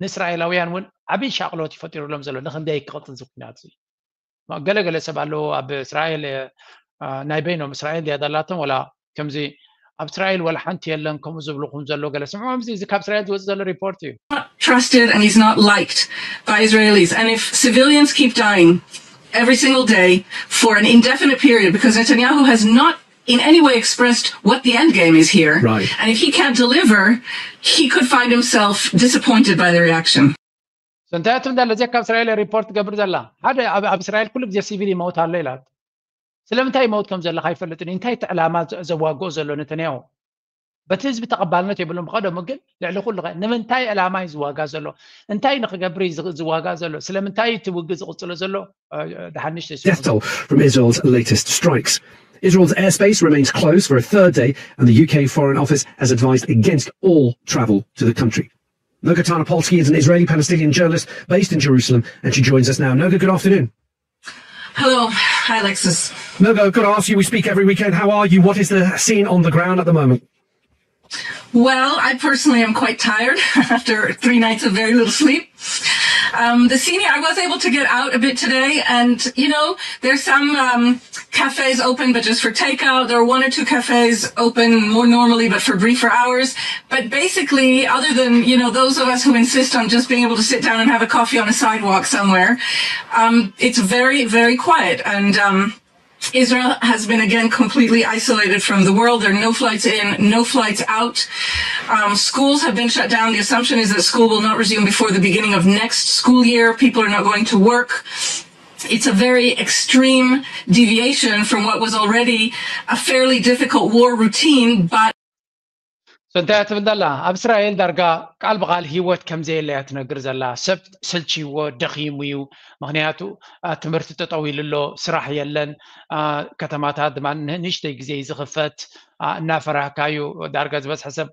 ንእስራኤላውያን እውን ዓብዪ ሻቕሎት ይፈጢሩሎም ዘሎ ንክንደይ ክቕፅል ዝኩናት እዚ ገለገለ ሰብ ኣለዎ ኣብ እስራኤል ናይ በይኖም እስራኤል ድያ ዳላቶም ወላ ከምዚ ኣብ እስራኤል ወላ ሓንቲ የለን ከምኡ ዝብልኹም ዘሎ ገለ ስምዖም እዚ ካብ እስራኤል ዝወፅእ ዘሎ ሪፖርት እዩ። Trusted and he's not liked by Israelis, and if civilians keep dying every single day for an indefinite period because Netanyahu has not in any way expressed what the end game is here, right, and if he can't deliver, he could find himself disappointed by the reaction. እንታይ ትብል ዘላ? እዚኣ ካብ እስራኤል ሪፖርት ትገብር ዘላ ሓደ ኣብ እስራኤል ኩሉ ግዜ ሲቪል ይመውት ኣሎ ኢላት። ስለምንታይ ይመውት ከም ዘለካ ኣይፈልጥን። እንታይ እቲ ዕላማ ዘዋግኦ ዘሎ ነተንያሁ? በቲ ህዝቢ ተቐባልነት የብሉን። ብቐደሙ ግን ልዕሊ ኩሉ ኸ ንምንታይ ዕላማ እዩ ዝዋጋ ዘሎ? እንታይ ንክገብር እዩ ዝዋጋ ዘሎ? ስለምንታይ እቲ ውግእ ዝቕፅሎ ዘሎ? ደሓንሽ Death toll from Israel's latest strikes. Israel's airspace remains closed for a third day, and the U K Foreign Office has advised against all travel to the country. Noga Tarnopolsky is an Israeli Palestinian journalist based in Jerusalem, and she joins us now. Noga, good afternoon. Hello. Hi, Alexis. Noga, I've got to ask you, we speak every weekend. How are you? What is the scene on the ground at the moment? Well, I personally am quite tired after three nights of very little sleep. Um, the senior, I was able to get out a bit today, and you know, there's some um, cafes open, but just for takeout. There are one or two cafes open more normally, but for briefer hours. But basically, other than you know those of us who insist on just being able to sit down and have a coffee on a sidewalk somewhere, um, it's very, very quiet, and um, Israel has been again completely isolated from the world. There are no flights in, no flights out. Um, schools have been shut down. The assumption is that school will not resume before the beginning of next school year. People are not going to work. It's a very extreme deviation from what was already a fairly difficult war routine, but እንታይ ትብል ዘላ? ኣብ እስራኤል ዳርጋ ቃል ብቃል ሂወት ከም ዘየለ እያ ትነግር ዘላ። ሰብ ሰልችዎ፣ ደኺሙ እዩ። ምክንያቱ ትምህርቲ ጠጠው ኢሉ ኣሎ፣ ስራሕ የለን። ከተማታት ድማ ንእሽተይ ግዜ እዩ ዝኽፈት። እናፈራህካ እዩ። ዳርጋ ዝበዝሐ ሰብ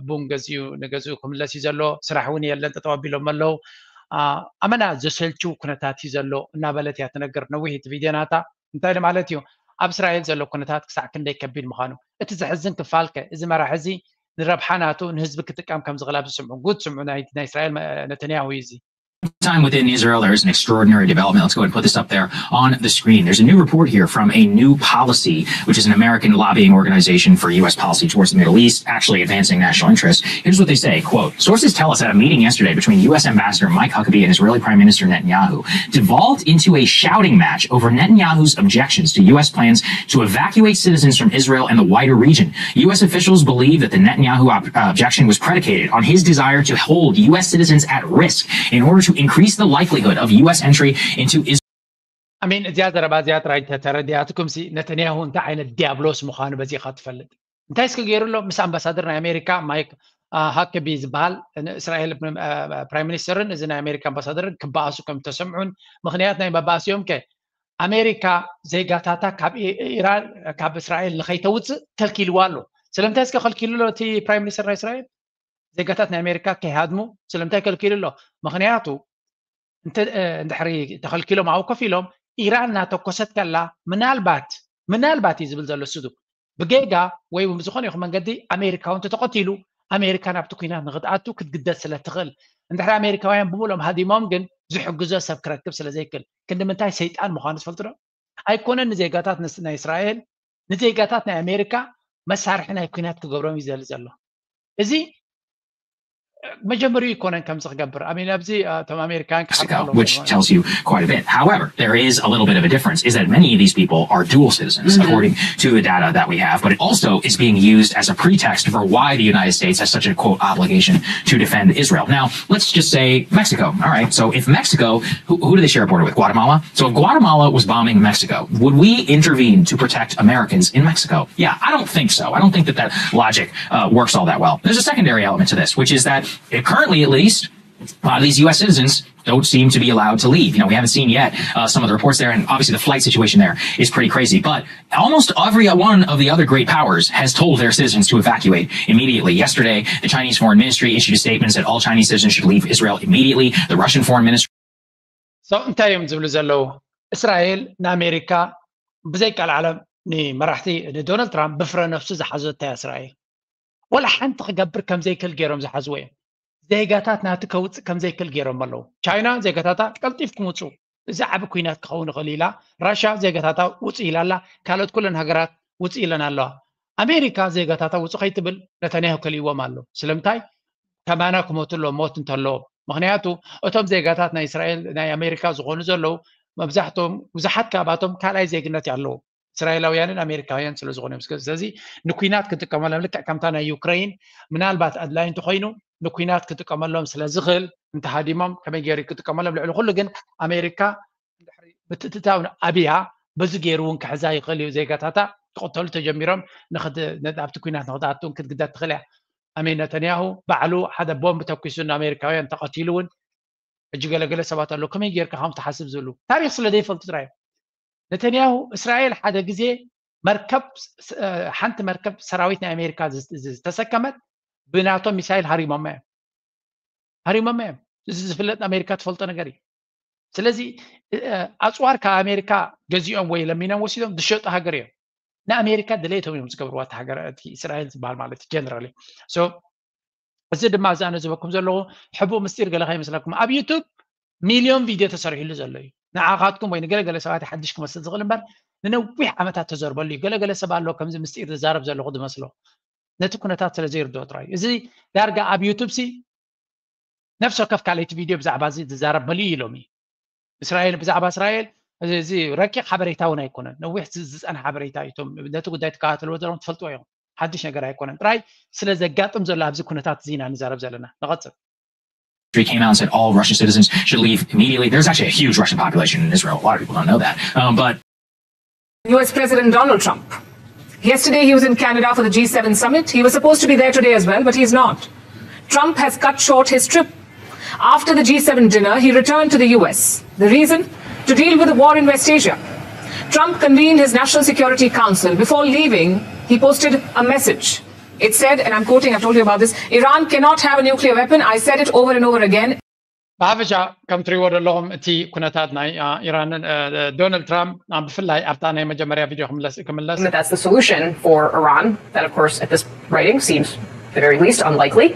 ቡን ገዚኡ ንገዝኡ ክምለስ እዩ ዘሎ። ስራሕ እውን የለን፣ ጠጠው ኣቢሎም ኣለዉ። ኣመና ዘሰልችው ኩነታት እዩ ዘሎ እናበለት እያ ትነግር። ነዊሕ እቲ ቪድዮ ናታ። እንታይ ማለት እዩ? ኣብ እስራኤል ዘሎ ኩነታት ክሳዕ ክንደይ ከቢድ ምዃኑ። እቲ ዘሕዝን ክፋል ከ እዚ መራሒ እዚ ንረብሓ ናቱ ንህዝቢ ክጥቀም ከም ዝኽእል ኣብዚ ስምዑ። ጉድ ስምዑ ናይ ናይ እስራኤል ነተንያሁ እዩ እዚ። Time within Israel, there is an extraordinary development. Let's go ahead and put this up there on the screen. There's a new report here from a new policy, which is an American lobbying organization for U S policy towards the Middle East, actually advancing national interests. Here's what they say, quote, "Sources tell us that a meeting yesterday between U S Ambassador Mike Huckabee and Israeli Prime Minister Netanyahu devolved into a shouting match over Netanyahu's objections to U S plans to evacuate citizens from Israel and the wider region. U S officials believe that the Netanyahu ob- uh, objection was predicated on his desire to hold U S citizens at risk in order to increase the likelihood of U S entry into Israel." I mean እዚኣ ዘረባ እዚኣ ጥራይ ተረዲኣትኩም ሲ ነተንያሁ እንታይ ዓይነት ዲያብሎስ ምዃኑ በዚኻ ትፈልጥ። እንታይ እስኪ ገይሩ ኣሎ? ምስ ኣምባሳደር ናይ ኣሜሪካ ማይክ ሃከቢ ዝበሃል እስራኤል ፕራይም ሚኒስተርን እዚ ናይ ኣሜሪካ ኣምባሳደርን ክበኣሱ ከም ተሰምዑን ምክንያት ናይ መባእሲኦም ከ ኣሜሪካ ዜጋታታ ካብ ኢራን ካብ እስራኤል ንኸይተውፅእ ከልኪልዋ ኣሎ። ስለምንታይ እስከ ከልኪሉ ኣሎ? እቲ ፕራይም ሚኒስተር ናይ እስራኤል ዜጋታት ናይ ኣሜሪካ ከይሃድሙ ስለምንታይ ከልኪሉ ኣሎ? ምክንያቱ እንድሕሪ ተኸልኪሎም ኣብኡ ኮፍ ኢሎም ኢራን እናተኮሰት ከላ ምናልባት ምናልባት እዩ ዝብል ዘሎ እሱ ብጌጋ ወይ እውን ብዝኾነ ይኹን መንገዲ ኣሜሪካዊ እንተተቐቲሉ ኣሜሪካ ናብቲ ኩናት ንክትኣቱ ክትግደድ ስለ ትኽእል እንድሕሪ ኣሜሪካውያን ብምሎም ሃዲሞም ግን ዝሕግዞ ሰብ ክረክብ ስለ ዘይክእል ክንዲ ምንታይ ሰይጣን ምዃኑ ትፈልጡ ዶ? ኣይኮነን ንዜጋታት ናይ እስራኤል ንዜጋታት ናይ ኣሜሪካ መሳርሒ ናይ ኩናት ክገብሮም እዩ ዝደሊ ዘሎ። እዚ መጀመሪኡ ይኮነን ከምዚ ክገብር ኣሚን ኣብዚ እቶም ኣሜሪካን Mexico, which tells you quite a bit. However, there is a little bit of a difference, is that many of these people are dual citizens, according to the data that we have, but it also is being used as a pretext for why the United States has such a, quote, obligation to defend Israel. Now, let's just say Mexico. All right, so if Mexico, who, who do they share a border with? Guatemala? So if Guatemala was bombing Mexico, would we intervene to protect Americans in Mexico? Yeah, I don't think so. I don't think that that logic uh, works all that well. There's a secondary element to this, which is that it, currently, at least, a lot of these U S citizens don't seem to be allowed to leave. You know, we haven't seen yet uh, some of the reports there, and obviously the flight situation there is pretty crazy. But almost every one of the other great powers has told their citizens to evacuate immediately. Yesterday, the Chinese Foreign Ministry issued a statement that all Chinese citizens should leave Israel immediately. The Russian Foreign Ministry. So እንታይ እዮም ዝብሉ ዘለዉ? እስራኤል ንኣሜሪካ ብዘይ ቃል ዓለም ንመራሕቲ ንዶናልድ ትራምፕ ብፍረ ነፍሱ ዝሓዘታ እያ እስራኤል። ወላ ሓንቲ ክገብር ከም ዘይክእል ገይሮም ዝሓዝዎ እዮም። ዜጋታት ናቲ ከውፅእ ከም ዘይክእል ገይሮም ኣለዉ። ቻይና ዜጋታታ ቀልጢፍኩም ውፁ፣ እዚ ዓቢ ኩናት ክኸውን ይኽእል ኢላ። ራሻ ዜጋታታ ውፁ ኢላ ኣላ። ካልኦት ኩለን ሃገራት ውፁ ኢለን ኣለዋ። ኣሜሪካ ዜጋታታ ውፁ ከይትብል ነተንያሁ ከልእዎም ኣሎ። ስለምንታይ? ከማና ክሞቱ ኣለዎም ሞት እንተለዎም። ምክንያቱ እቶም ዜጋታት ናይ እስራኤል ናይ ኣሜሪካ ዝኾኑ ዘለዉ መብዛሕቶም ብዙሓት ካብኣቶም ካልኣይ ዜግነት ኣለዎም። እስራኤላውያንን ኣሜሪካውያን ስለ ዝኾኑ እዮም። ስለዚ ንኩናት ክንጥቀመሎም ልክዕ ከምታ ናይ ዩክሬን ምናልባት ኣድላይ እንተኮይኑ ንኩናት ክጥቀመሎም ስለ ዝኽእል እንተሃዲሞም ከመይ ገይሩ ክጥቀመሎም? ልዕሊ ኩሉ ግን ኣሜሪካ እንድሕሪ ምትእትታው ኣብያ በዚ ገይሩ እውን ክሕዛ ይኽእል እዩ። ዜጋታታ ክቕተሉ ተጀሚሮም ንክድ- ነ- ኣብቲ ኩናት ንክትኣቱ እውን ክትግደድ ትኽእል እያ። ኣሜን ነተንያሁ ባዕሉ ሓደ ቦምብ ተኩሱ ንኣሜሪካውያን ተቐቲሉ እውን ሕጂ ገለገለ ሰባት ኣለዉ ከመይ ጌርካ ከም ትሓስብ ዝብሉ ታሪክ ስለ ዘይፈልጡ ጥራይ እዮም። ነተንያሁ እስራኤል ሓደ ግዜ መርከብ ስ- እ፣ ሓንቲ መርከብ ሰራዊት ናይ ኣሜሪካ ዝ- ዝ- ዝተሰከመት ብናቶ ሚሳይል ሃሪሞማ እዮም ሃሪሞማ እዮም። እዚ ዝፍለጥ ኣሜሪካ ትፈልጦ ነገር እዩ። ስለዚ እ፣ ኣፅዋር ካብ ኣሜሪካ ገዚኦም ወይ ለሚኖም ወሲዶም ዝሸጡ ሃገር እዮም። ንኣሜሪካ ድሌቶም እዮም ዝገብርዋ እቲ ሃገር እቲ እስራኤል ዝበሃል ማለት ጀነራሊ። So እዚ ድማ እዚ ኣነ ዝበኩም ዘለኹ ሕቡእ ምስጢር ገለ ከይመስለኩም ኣብ ዩቱብ ሚልዮን ቪድዮ ተሰሪሕሉ ዘሎ እዩ። ንዓኻትኩም ወይ ንገለገለ ሰባት ሓድሽ ክመስል ዝኽእል እምበር ንነዊሕ ዓመታት ተዘርበሉ እዩ። ገለገለ ሰብ ኣሎ ከምዚ ምስጢር ዝዛረብ ዘለኹ ዝመስሎ ነቲ ኩነታት ስለ ዘይርድኦ ጥራይ እዩ። እዚ ዳርጋ ኣብ ዩቱብ ሲ ነፍሲ ወከፍ ካልኣይቲ ቪድዮ ብዛዕባ እዚ ዝዛረብ መሊኡ ኢሎም እዩ። እስራኤል ብዛዕባ እስራኤል እዚ እዚ ረቂቕ ሓበሬታ እውን ኣይኮነን። ነዊሕ ዝ- ዝፀንሐ ሓበሬታ እዩ። እቶም ነቲ ጉዳይ ትከታተልዎ ዘለኹም ትፈልጥዎ እዮም። ሓድሽ ነገር ኣይኮነን። ጥራይ ስለ ዘጋጥም ዘሎ ኣብዚ ኩነታት እዚ ኢና ንዛረብ ዘለና። ንቐፅል። He came out and said all Russian citizens should leave immediately. There's actually a huge Russian population in Israel. A lot of people don't know that. Um, but U S President Donald Trump. Yesterday, he was in Canada for the G seven summit. He was supposed to be there today as well, but he's not. Trump has cut short his trip. After the G seven dinner, he returned to the U S. The reason? To deal with the war in West Asia. Trump convened his National Security Council. Before leaving, he posted a message. It said, and I'm quoting, I've told you about this: "Iran cannot have a nuclear weapon. I said it over and over again." ብሓፈሻ ከም ትሪእዎ ዘለኹም እቲ ኩነታት ናይ አ፣ ኢራንን አ፣ ዶናልድ ትራምፕ አ፣ ብፍላይ ኣብታ ናይ መጀመርያ ቪድዮ ክምለስ ክምለስ That that's the solution for Iran. That, of course, at this writing seems, at the very least, unlikely.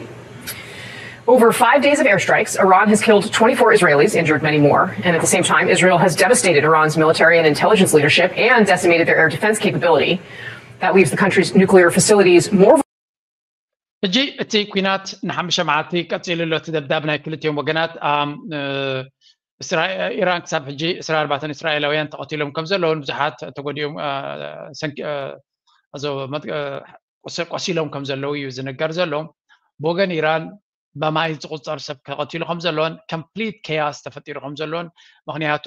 Over five days of airstrikes, Iran has killed twenty-four Israelis, injured many more, and at the same time, Israel has devastated Iran's military and intelligence leadership and decimated their air defense capability. That leaves the country's nuclear facilities more ሕጂ እቲ ኩናት ንሓሙሽተ መዓልቲ ቀፂሉ ኣሎ። እቲ ደብዳብ ናይ ክልቲኦም ወገናት ኣም፣ እ፣ እስራኤ- ኢራን ክሳብ ሕጂ ዕስራን ኣርባዕተን እስራኤላውያን ተቐቲሎም ከም ዘለውን ብዙሓት ተጎዲኦም እ፣ ሰንኪ- እ፣ እዞ መጥ- እ፣ ቆሰ- ቆሲሎም ከም ዘለዉ እዩ ዝነገር ዘሎ። ብወገን ኢራን በማይ ዝቁፀር ሰብ ተቐቲሉ ከም ዘለዎን complete chaos ተፈጢሩ ከም ዘለዎን ምክንያቱ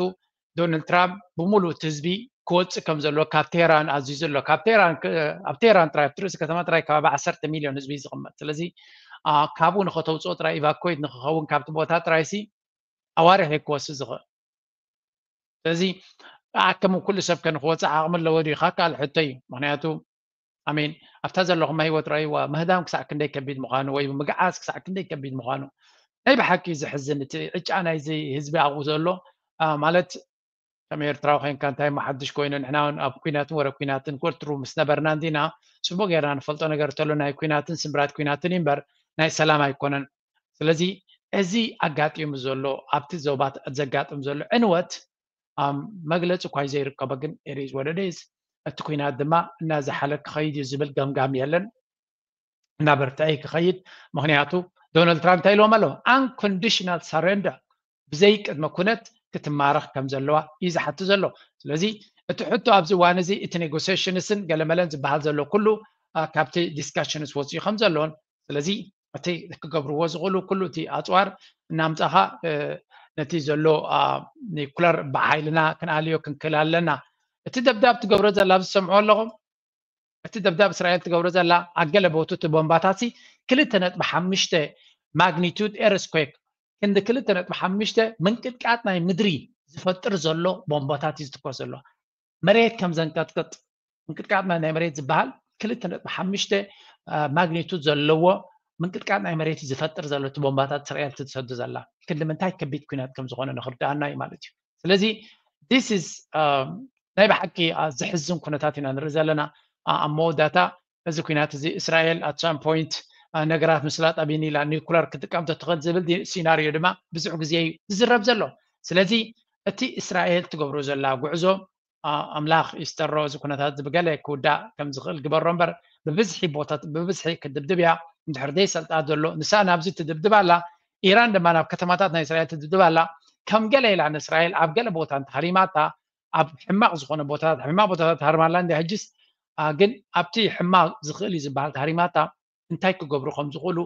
ዶናልድ ትራምፕ ብምሉእ እቲ ህዝቢ ክወፅእ ከም ዘለዎ ካብ ቴህራን ኣዚዙ ኣሎ። ካብ ቴህራን ክ- ኣብ ቴህራን ጥራይ ኣብቲ ርእሲ ከተማ ጥራይ ከባቢ ዓሰርተ ሚልዮን ህዝቢ እዩ ዝቕመጥ። ስለዚ አ፣ ካብኡ ንኸተውፅኦ ጥራይ ኢቫኩዌት ንክኸውን ካብቲ ቦታ ጥራይ ሲ ኣዋርሕ እዩ ክወስድ ዝኽእል። ስለዚ ኣከም ኩሉ ሰብ ከ ንክወፅእ ዓቕሚ ኣለዎ ድዩ? ካብ ካልእ ሕቶ እዩ። ምክንያቱ ኣሜን ኣብታ ዘለኹም ህይወት ረእይዋ ምህዳም ክሳዕ ክንደይ ከቢድ ምዃኑ ወይ ምግዓዝ ክሳዕ ክንደይ ከቢድ ምዃኑ ናይ ብሓቂ ዘሕዝን እቲ ዕጫ ናይዚ ህዝቢ ኣብኡ ዘሎ አ፣ ማለት ከም ኤርትራዊ ኮይንካ እንታይ እሞ ሓድሽ ኮይኑ ንሕና እውን ኣብ ኩናትን ወረ ኩናትን ኮርትሩ ምስ ነበርና እንዲና ጽቡቅ ጌርና ንፈልጦ ነገር ተሎ ናይ ኩናትን ስምብራት ኩናትን እዩ እምበር ናይ ሰላም ኣይኮነን። ስለዚ እዚ ኣጋጢሙ ዘሎ ኣብቲ ዞባ ዘጋጥም ዘሎ ዕንወት ኣም፣ መግለፂ እኳ ዘይርከቦ ግን it is what it is። እቲ ኩናት ድማ እናዝሓለ ክኸይድ እዩ ዝብል ገምጋም የለን። እናበርትዐ እዩ ክኸይድ። ምክንያቱ ዶናልድ ትራምፕ እንታይ ኢልዎም ኣለዉ? Unconditional surrender ብዘይ ቅድመ ኩነት ክትማረኽ ከም ዘለዋ እዩ ዝሓቱ ዘሎ። ስለዚ እቲ ሕቶ ኣብዚ እዋን እዚ እቲ ኔጎሲሽንስን ገለመለን ዝበሃል ዘሎ ኩሉ አ፣ ካብቲ ዲስካሽንስ ወፂኡ ከም ዘሎን ስለዚ እቲ ክገብርዎ ዝኽእሉ ኩሉ እቲ ኣፅዋር እናምፃኻ እ፣ ነቲ ዘሎ አ፣ ኒኩለር ብሓይልና ክንኣልዮ ክንክእል ኣለና። እቲ ደብዳብ ትገብሮ ዘላ ኣብዚ ትሰምዑ ኣለኹም እቲ ደብዳብ እስራኤል ትገብሮ ዘላ ኣብ ገለ ቦቱ እቲ ቦምባታት ሲ ክልተ ነጥቢ ሓሙሽተ ማግኒቱድ ኤርስኩዌክ ክንዲ ክልተ ነጥቢ ሓሙሽተ ምንቅጥቃጥ ናይ ምድሪ ዝፈጥር ዘሎ ቦምባታት እዩ ዝትኮስ ዘሎ። መሬት ከም ዘንቀጥቅጥ ምንቅጥቃጥ ናይ መሬት ዝበሃል ክልተ ነጥቢ ሓሙሽተ ማግኒቱድ ዘለዎ ምንቅጥቃጥ ናይ መሬት እዩ ዝፈጥር ዘሎ እቲ ቦምባታት እስራኤል ትሰዱ ዘላ ክንዲ ምንታይ ከቢድ ኩናት ከም ዝኾነ ንክርድኣና እዩ ማለት እዩ። ስለዚ this is ናይ ብሓቂ ዘሕዝን ኩነታት ኢና ንርኢ ዘለና። ኣብ መወዳእታ እዚ ኩናት እዚ እስራኤል at some point ነገራት ምስላጥ ኣቢኒ ኢላ ኒኩለር ክትጥቀም ተትኽእል ዝብል ሲናሪዮ ድማ ብዙሕ ግዜ እዩ ዝዝረብ ዘሎ። ስለዚ እቲ እስራኤል ትገብሮ ዘላ ጉዕዞ ኣምላኽ ይስጠሮ እዚ ኩነታት እዚ ብገለ ክውዳእ ከም ዝኽእል ግበሮ እምበር ብብዝሒ ቦታት ብብዝሒ ክድብድብ እያ። እንድሕር ዘይሰልጣ ዘሎ ንሳ ናብዚ ትድብድብ ኣላ። ኢራን ድማ ናብ ከተማታት ናይ እስራኤል ትድብድብ ኣላ። ከም ገለ ኢላ ንእስራኤል ኣብ ገለ ቦታ እንተሃሪማታ ኣብ ሕማቕ ዝኾነ ቦታታት ሕማቕ ቦታታት ሃርማላ እንዲ ሕጅስ ግን ኣብቲ ሕማቕ ዝኽእል እዩ ዝበሃል ተሃሪማታ እንታይ ክገብሩ ከም ዝኽእሉ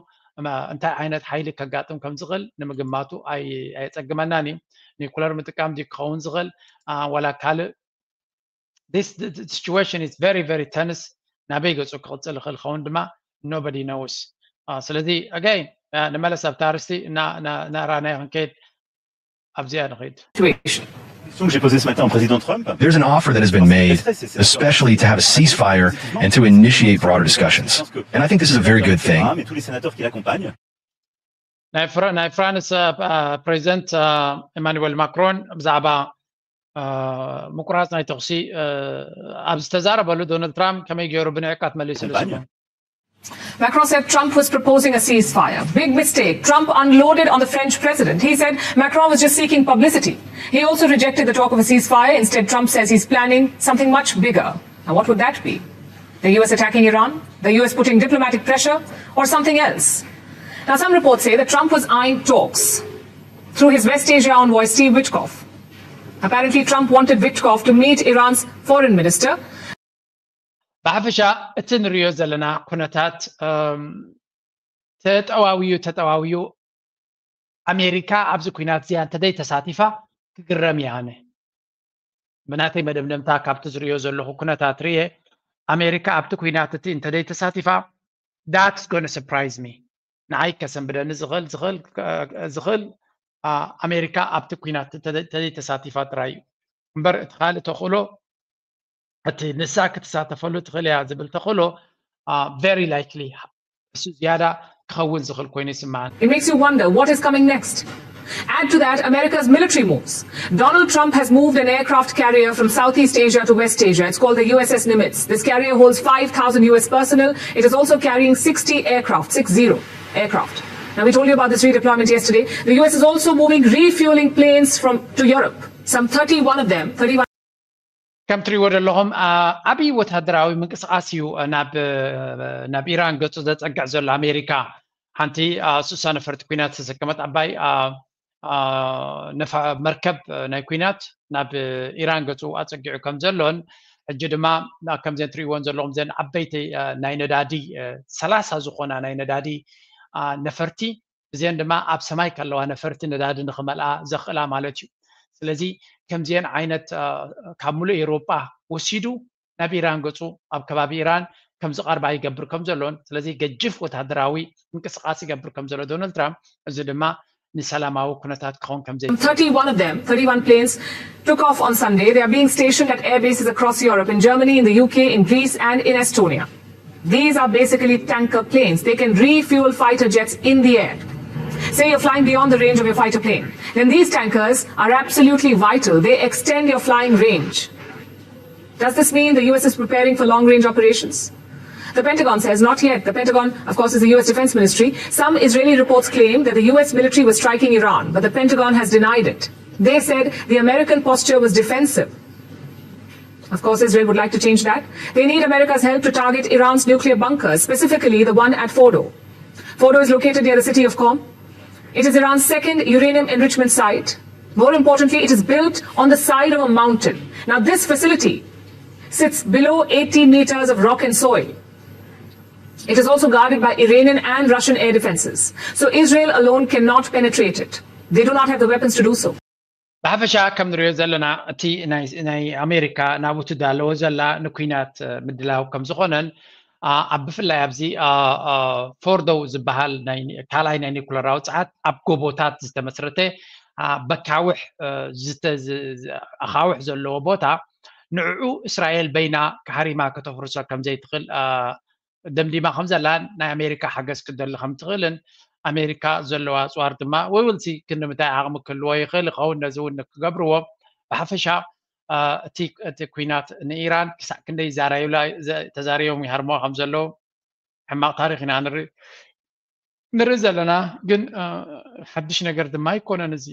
እንታይ ዓይነት ሓይሊ ከጋጥም ከም ዝኽእል ንምግማቱ ኣየፀግመናን እዩ። ኒኩለር ምጥቃም ድዩ ክኸውን ዝኽእል ዋላ ካልእ? This situation is very very tense። ናበይ ገፁ ክቕፅል ይኽእል ኸውን ድማ nobody knows። ስለዚ ኣጋይ ንመለስ ኣብታ ኣርስቲ እናራእናዮ ክንከይድ ኣብዚኣ ንኸይድ። Question. Question que j'ai posée ce matin au président Trump. There's an offer that has been made, especially to have a ceasefire and to initiate broader discussions. And I think this is a very good thing. ናይ ፍራንስ ፕሬዚደንት ኢማኑዌል ማክሮን ብዛዕባ ምቁራፅ ናይ ተኹሲ ኣብ ዝተዛረበሉ ዶናልድ ትራምፕ ከመይ ገይሩ ብንዕቀት መሊሱ? Macron said Trump was proposing a ceasefire. Big mistake. Trump unloaded on the French president. He said Macron was just seeking publicity. He also rejected the talk of a ceasefire. Instead, Trump says he's planning something much bigger. Now, what would that be? The U S attacking Iran? The U S putting diplomatic pressure? Or something else? Now, some reports say that Trump was eyeing talks through his West Asia envoy Steve Witkoff. Apparently, Trump wanted Witkoff to meet Iran's foreign minister. ብሓፈሻ እቲ ንሪኦ ዘለና ኩነታት ተጠዋውዩ ተጠዋውዩ ኣሜሪካ ኣብዚ ኩናት እዚኣ እንተደይ ተሳቲፋ ክግረም እየ ኣነ። ብናተይ መደምደምታ ካብቲ ዝሪኦ ዘለኹ ኩነታት ርየ ኣሜሪካ ኣብቲ ኩናት እቲ እንተደይ ተሳቲፋ that's gonna surprise me። ንዓይ ከሰንብደኒ ዝኽእል ዝኽእል ዝኽእል ኣሜሪካ ኣብቲ ኩናት እንተደይ ተሳቲፋ ጥራይ እዩ እምበር እቲ ካልእ ተኽእሎ እቲ ንሳ ክትሳተፈሉ ትኽእል እያ ዝብል ተኽእሎ very likely እሱ ዝያዳ ክኸውን ዝኽእል ኮይኑ ይስምዓኒ። It makes you wonder what is coming next. Add to that America's military moves. Donald Trump has moved an aircraft carrier from Southeast Asia to West Asia. It's called the U S S Nimitz. This carrier holds five thousand U S personnel. It is also carrying sixty aircraft, six zero aircraft. Now, we told you about this redeployment yesterday. The U S is also moving refueling planes from to Europe. Some thirty-one of them, thirty-one. ከም ትሪእዎ ዘለኹም ዓብዪ ወታደራዊ ምንቅስቃስ እዩ ናብ ኢራን ገፁ ዘፀግዕ ዘሎ። ኣሜሪካ ሓንቲ ስሳ ነፈርቲ ኩናት ዝተሰከመት ዓባይ መርከብ ናይ ኩናት ናብ ኢራን ገፁ ኣፀጊዑ ከም ዘሎን ሕጂ ድማ ከምዘን ትሪእዎን ዘለኹም ዘን ዓበይቲ ናይ ነዳዲ ሰላሳ ዝኾና ናይ ነዳዲ ነፈርቲ እዚአን ድማ ኣብ ሰማይ ከለዋ ነፈርቲ ነዳዲ ንኽመልኣ ዘኽእላ ማለት እዩ። ስለዚ ከምዚአን ዓይነት ካብ ሙሉእ ኤውሮጳ ወሲዱ ናብ ኢራን ገፁ ኣብ ከባቢ ኢራን ከም ዝቐርባ ይገብር ከም ዘሎን ስለዚ ገጅፍ ወታደራዊ ምንቅስቃስ ይገብር ከም ዘሎ ዶናልድ ትራምፕ እዚ ድማ ንሰላማዊ ኩነታት ክኸውን ከም ዘይ Thirty-one of them, thirty-one planes, took off on Sunday. They are being stationed at air bases across Europe, in Germany, in the U K, in Greece, and in Estonia. These are basically tanker planes. They can refuel fighter jets in the air. Say you're flying beyond the range of your fighter plane. Then these tankers are absolutely vital. They extend your flying range. Does this mean the U S is preparing for long range operations? The Pentagon says not yet. The Pentagon, of course, is the U S Defense Ministry. Some Israeli reports claim that the U S military was striking Iran, but the Pentagon has denied it. They said the American posture was defensive. Of course, Israel would like to change that. They need America's help to target Iran's nuclear bunkers, specifically the one at Fordo. Fordo is located near the city of Qom. It is Iran's second uranium enrichment site. More importantly, it is built on the side of a mountain. Now, this facility sits below eighty meters of rock and soil. It is also guarded by Iranian and Russian air defenses. So Israel alone cannot penetrate it. They do not have the weapons to do so. ብሓፈሻ ከም ንሪኦ ዘለና እቲ ናይ ኣሜሪካ ናብኡ ትዳለዎ ዘላ ንኩናት ምድላው ከም ዝኾነን ኣብ ብፍላይ ኣብዚ ፎርዶ ዝበሃል ካልኣይ ናይ ኒኩለራዊ ፀዓት ኣብ ጎቦታት ዝተመስረተ በካውሕ ኣኻውሕ ዘለዎ ቦታ ንዕኡ እስራኤል በይና ካሃሪማ ከተፍርሶ ከም ዘይትኽእል ደምዲማ ከም ዘላን ናይ ኣሜሪካ ሓገዝ ክትደሊ ከም ትኽእልን ኣሜሪካ ዘለዋ ኣፅዋር ድማ we will see ክንዲ ምንታይ ዓቕሚ ክህልዎ ይኽእል ይኸውን ነዚ እውን ክገብርዎ ብሓፈሻ እቲ ኩናት ንኢራን ክሳዕ ክንደይ ተዛሪቦም ይሃርምዋ ከም ዘለዉ ሕማቕ ታሪክ ኢና ንርኢ ንርኢ ዘለና ግን ሓድሽ ነገር ድማ ኣይኮነን እዚ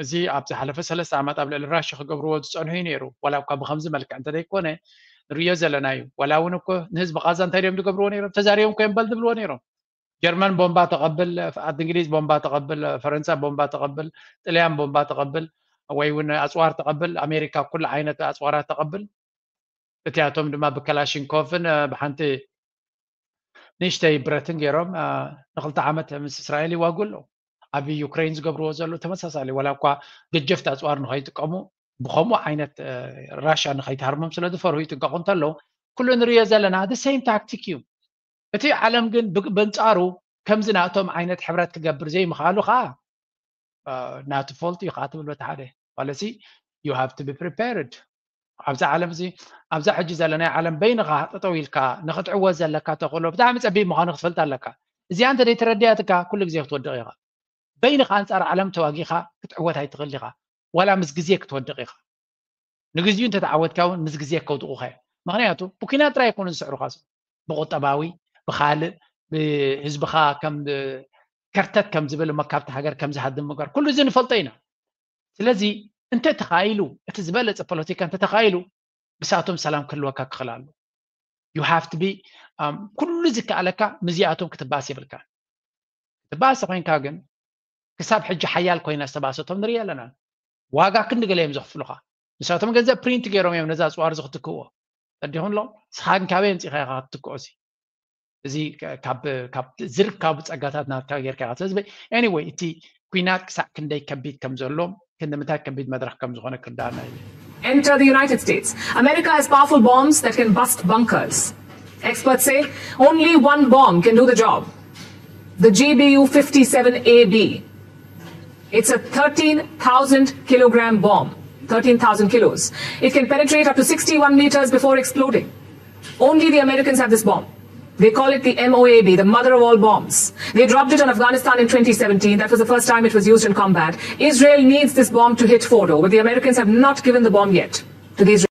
እዚ ኣብ ዝሓለፈ ሰለስተ ዓመት ኣብ ልዕሊ ራሽያ ክገብርዎ ዝፀንሑ እዩ ነይሩ ዋላ እኳ ብከምዚ መልክዕ እንተዘይኮነ ንሪዮ ዘለና እዩ ዋላ እውን እኮ ንህዝቢ ቃዛ እንታይ ድዮም ዝገብርዎ ነይሮም ተዛሪቦም ኮዮም በል ዝብልዎ ነይሮም ጀርመን ቦምባ ተቐብል ዓዲ እንግሊዝ ቦምባ ተቐብል ፈረንሳ ቦምባ ተቐብል ጥልያን ቦምባ ተቐብል ወይ እውን ኣፅዋር ተቐብል ኣሜሪካ ኩሉ ዓይነት ኣፅዋራት ተቐብል እቲኣቶም ድማ ብከላሽንኮቭን ብሓንቲ ንእሽተይ ብረትን ገይሮም ንክልተ ዓመት ምስ እስራኤል ይዋጉ ኣለዉ። ኣብ ዩክሬን ዝገብርዎ ዘለዉ ተመሳሳሊ፣ ዋላ እኳ ገጀፍቲ ኣፅዋር ንኸይጥቀሙ፣ ብኸምኡ ዓይነት ራሽያ ንኸይትሃርሞም ስለ ዝፈርሁ ይጥንቀቑ እንተለዉ፣ ኩሉ ንሪኦ ዘለና the same tactic እዩ። እቲ ዓለም ግን በንፃሩ ከምዚ ናቶም ዓይነት ሕብረት ክገብር ዘይምኽኣሉ ከዓ ናቱ ፎልት እዩ ከዓ ትብል በቲ ሓደ። ማለትሲ you have to be prepared። ኣብዛ ዓለም እዚ፣ ኣብዛ ሕጂ ዘለናይ ዓለም በይንኻ ጠጠው ኢልካ ንክትዕወት ዘለካ ተኽእሎ ብጣዕሚ ፀቢብ ምዃኑ ክትፈልጥ ኣለካ። እዚኣ እንተ ዘይተረዲኣትካ ኩሉ ግዜ ክትወድቕ ኢኻ። በይንኻ ኣንፃር ዓለም ተዋጊኻ ክትዕወት ኣይትኽእል ኢኻ። ዋላ ምስ ግዜ ክትወድቕ ኢኻ። ንግዚኡ እንተተዓወትካ እውን ምስ ግዜ ከውድቑኻ እዮም። ምኽንያቱ ብኲናት ጥራይ ኣይኮኑን ዝስዕሩኻ፣ ብቁጠባዊ፣ ብኻልእ፣ ብህዝብኻ ከም ከርተት ከም ዝብል እሞ ካብቲ ሃገር ከም ዝሃድም ምግባር፣ ኩሉ እዚ ንፈልጦ ኢና። ስለዚ እንተ ተኻኢሉ፣ እቲ ዝበለጸ ፖለቲካ እንተ ተኻኢሉ፣ ብሳቶም ሰላም ክህልወካ ክኽእል ኣሎ። You have to be፣ ኩሉ ዝከኣለካ ምስዚኣቶም ክትባእስ የብልካ። ክትባእስ ኮይንካ ግን ክሳብ ሕጂ ሓያል ኮይና ዝተባእሰቶም ንርኢ ኣለና። ዋጋ ክንዲ ገለ እዮም ዘኽፍሉኻ። ንሳቶም ገንዘብ ፕሪንት ገይሮም እዮም ነዛ ኣፅዋር እዚ ክትክእዎ። ተረዲኹም ኣሎ? ንስኻ ግን ካበይ ኣምፂእኻ ኢኻ ክትክኦ? እዚ ካብ ዝርካቡ ፀጋታት ናትካ ጌርካ ኢኻ። ስለዚ anyway፣ እቲ ኲናት ክሳዕ ክንደይ ከቢድ ከም ዘሎ፣ ክንዲ ምንታይ ከቢድ መድረኽ ከም ዝኾነ ክርዳእና እዩ። Enter the United States. America has powerful bombs that can bust bunkers. Experts say only one bomb can do the job. The G B U fifty-seven A B. It's a thirteen thousand kilogram bomb. Thirteen thousand kilos. It can penetrate up to sixty-one meters before exploding. Only the Americans have this bomb. They call it the M O A B, the mother of all bombs. They dropped it on Afghanistan in twenty seventeen. That was the first time it was used in combat. Israel needs this bomb to hit Fordo, but the Americans have not given the bomb yet to the Israelis.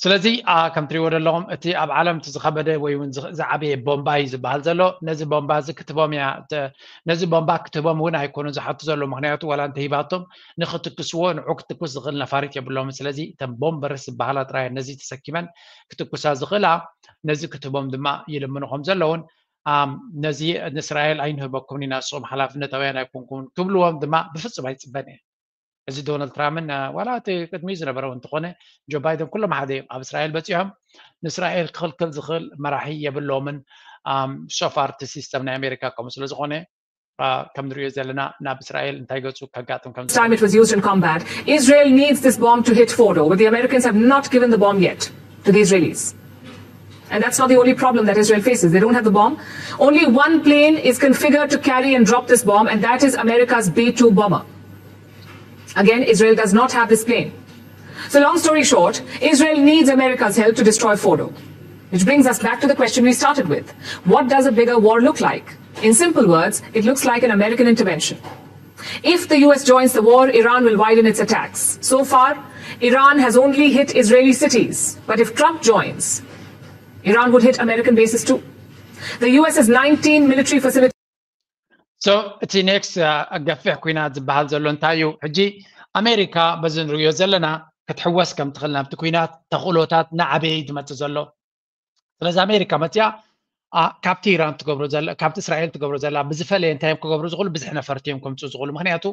ስለዚ ከምትሪእዎ ዘለኹም እቲ ኣብ ዓለም እቲ ዝኸበደ ወይ እውን ዝዓበየ ቦምባ እዩ ዝበሃል ዘሎ። ነዚ ቦምባ እዚ ክትቦም እያ፣ ነዚ ቦምባ ክትቦም እውን ኣይኮኑን ዝሓቱ ዘሎ። ምክንያቱ ዋላ እንተሂባቶም ንክትክስዎ ንዑ ክትኩስ ዝኽእል ነፋሪት የብሎም። ስለዚ እተን ቦምበርስ ዝበሃላ ጥራይ ነዚ ተሰኪመን ክትኩሳ ዝኽእላ። ነዚ ክትቦም ድማ ይልምኑ ከም ዘለውን ነዚ ንእስራኤል ኣይንህበኩምን ኢና፣ ንስኹም ሓላፍነታውያን ኣይኮንኩምን ክብልዎም ድማ ብፍጹም ኣይፅበን እየ። እዚ ዶናልድ ትራምፕን ዋላ እቲ ቅድሚኡ ዝነበረ እውን እንተኾነ ጆ ባይደን ኩሎም ሓደ እዮም። ኣብ እስራኤል በፂሖም ንእስራኤል ክኽልክል ዝኽእል መራሒ የብሎምን። ሶፋር እቲ ሲስተም ናይ ኣሜሪካ ከምኡ ስለ ዝኾነ ከም ንሪኦ ዘለና ናብ እስራኤል እንታይ ገፁ ከጋጥም ከም Time it was used in combat. Israel needs this bomb to hit Fordo, but the Americans have not given the bomb yet to the Israelis. And that's not the only problem that Israel faces. They don't have the bomb. Only one plane is configured to carry and drop this bomb, and that is America's B two bomber. Again, Israel does not have this plane. So, long story short, Israel needs America's help to destroy Fordo. Which brings us back to the question we started with. What does a bigger war look like? In simple words, it looks like an American intervention. If the U S joins the war, Iran will widen its attacks. So far, Iran has only hit Israeli cities. But if Trump joins, Iran would hit American bases too. The U S has nineteen military facilities. So እቲ ኔክስት ገፊሕ ኩናት ዝበሃል ዘሎ እንታይ እዩ? ሕጂ ኣሜሪካ በዚ ንሪኦ ዘለና ክትሕወስ ከም ትኽእል ናብቲ ኩናት ተኽእሎታት ናዕበይ ዝመፅእ ዘሎ። ስለዚ ኣሜሪካ መፅያ ካብቲ ኢራን ትገብሮ ዘላ፣ ካብቲ እስራኤል ትገብሮ ዘላ ብዝፈለየ እንታይ እዮም ክገብሩ ዝኽእሉ? ብዝሕ ነፈርቲ እዮም ከምፅኡ ዝኽእሉ። ምክንያቱ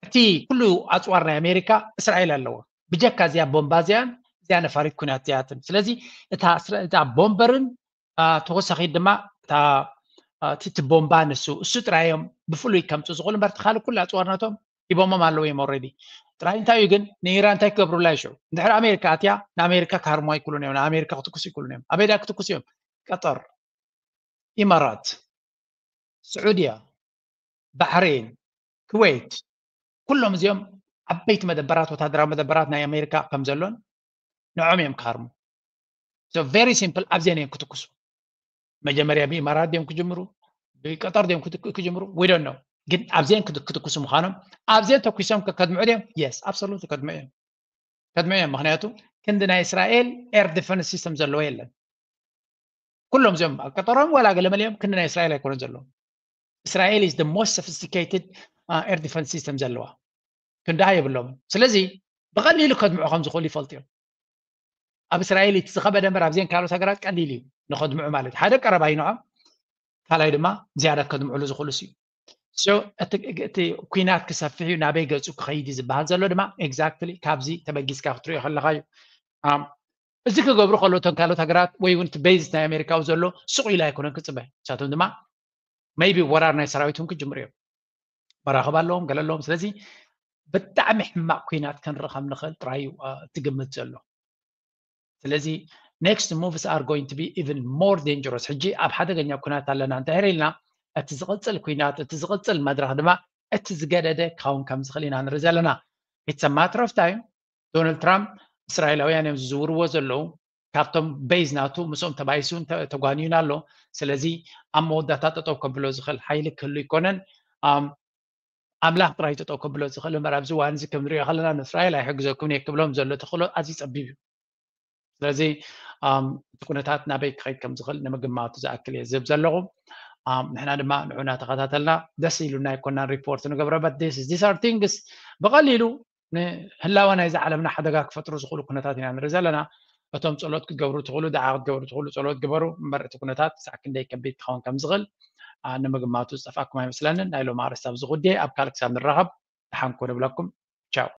እቲ ኩሉ ኣፅዋር ናይ ኣሜሪካ እስራኤል ኣለዎ። ብጀካ እዚኣ ቦምባ እዚኣን እዚኣ ነፋሪት ኩናት እዚኣትን። ስለዚ እታ ቦምበርን ተወሳኺት ድማ እቲ ቦምባ ንሱ እሱ ጥራይ እዮም ብፍሉይ ከምፁ ዝኽእሉ እምበር እቲ ካልእ ኩሉ ኣፅዋር ናቶም ሂቦሞም ኣለዉ እዮም ኦልሬዲ። ጥራይ እንታይ እዩ ግን ንኢራን እንታይ ክገብሩላ ይሽዑ? እንድሕር ኣሜሪካ ኣትያ ንኣሜሪካ ክሃርሙ ኣይክእሉን እዮም። ንኣሜሪካ ክትኩሱ ኣይክእሉን እዮም። ኣበይ ደኣ ክትኩሱ እዮም? ቀጠር፣ ኢማራት፣ ስዑድያ፣ ባሕሬን፣ ኩዌት፣ ኩሎም እዚኦም ዓበይቲ መደበራት፣ ወታደራዊ መደበራት ናይ ኣሜሪካ ከም ዘሎን ንዖም እዮም ክሃርሙ። So very simple፣ ኣብዚአን እዮም ክትኩሱ። መጀመርያ ብኢማራት ድዮም ክጅምሩ፣ ብቀጠር ድዮም ክጅምሩ፣ we don't know። ግን ኣብዚአን ክትኩሱ ምዃኖም፣ ኣብዚአን ተኩሶም ከድምዑ ድዮም? Yes፣ absolutely ከድምዑ እዮም። ከድምዑ እዮም። ምክንያቱ ክንዲ ናይ እስራኤል air defense system ዘለዎ የለን። ኩሎም እዚኦም ኣብ ቀጠሮም ዋላ ገለመሊኦም ክንዲ ናይ እስራኤል ኣይኮነን ዘለዎም። እስራኤል is the most sophisticated air defense system ዘለዋ። ክንድኣ የብሎምን። ስለዚ ብቐሊሉ ከድምዑ ከም ዝኽእሉ ይፈልጡ እዮም። ኣብ እስራኤል እቲ ዝኸበደ እምበር ኣብዚአን ካልኦት ሃገራት ቀሊል እዩ ንኸድምዑ ማለት ሓደ ቀረባ ይንዖም ካልኣይ ድማ ዝያዳ ከድምዕሉ ዝኽእሉ እዩ። እቲ ኩናት ክሰፍሕ እዩ ናበይ ገፁ ክኸይድ ዝበሃል ዘሎ ድማ exactly ካብዚ ተበጊስካ ክትሪኦ ከለካ እዩ። እዚ ክገብሩ ከሎ እቶም ካልኦት ሃገራት ወይ እውን እቲ ቤዝ ናይ ኣሜሪካ ዘሎ ስቕ ኢሉ ኣይኮነን ክፅበ። ንሳቶም ድማ maybe ወራር ናይ ሰራዊት እውን ክጅምሩ እዮም። መራኽብ ኣለዎም፣ ገለ ኣለዎም። ስለዚ ብጣዕሚ ሕማቕ ኩናት ክንርኢ ከም ንኽእል ጥራይ እዩ እቲ ግምት ዘሎ። ስለዚ next moves are going to be even more dangerous። ሕጂ ኣብ ሓደገኛ ኩናት ኣለና እንተሕር ኢልና እቲ ዝቕፅል ኩናት፣ እቲ ዝቕፅል መድረኽ ድማ እቲ ዝገደደ ክኸውን ከም ዝኽእል ኢና ንርኢ ዘለና። It's a matter of time። ዶናልድ ትራምፕ እስራኤላውያን እዮም ዝዝውርዎ ዘለዉ። ካብቶም ቤዝ ናቱ ምስኦም ተባይሱን ተጓንዩን ኣሎ። ስለዚ ኣብ መወዳእታ ጠጠው ከብሎ ዝኽእል ሓይሊ ክህሉ ኣይኮነን። ኣምላኽ ጥራይ ጠጠው ከብሎ ዝኽእል እምበር ኣብዚ እዋን እዚ ከም ንሪኦ ከለና ንእስራኤል ኣይሕግዘኩም እየ ክብሎም ዘሎ ተኽእሎ ኣዝዩ ጸቢብ እዩ። ስለዚ እቲ ኩነታት ናበይ ክኸይድ ከም ዝኽእል ንምግማቱ ዝኣክል እየ ዝህብ ዘለኹ። ንሕና ድማ ንዑ እናተኸታተልና ደስ ኢሉና ኣይኮናን ሪፖርት ንገብሮ but this is these are things ብቐሊሉ ንህላወ ናይዛ ዓለምና ሓደጋ ክፈጥሩ ዝኽእሉ ኩነታት ኢና ንርኢ ዘለና። እቶም ጸሎት ክትገብሩ ትኽእሉ ደዓ ክትገብሩ ትኽእሉ ጸሎት ግበሩ እምበር እቲ ኩነታት ክሳዕ ክንደይ ከቢድ ክኸውን ከም ዝኽእል ንምግማቱ ዝጠፍኣኩም ኣይመስለንን። ናይ ሎም ኣርእስቲ ኣብዚ ጉዳይ ኣብ ካልእ ክሳብ ንራኸብ ደሓን ኩኑ እብለኩም። ቻው።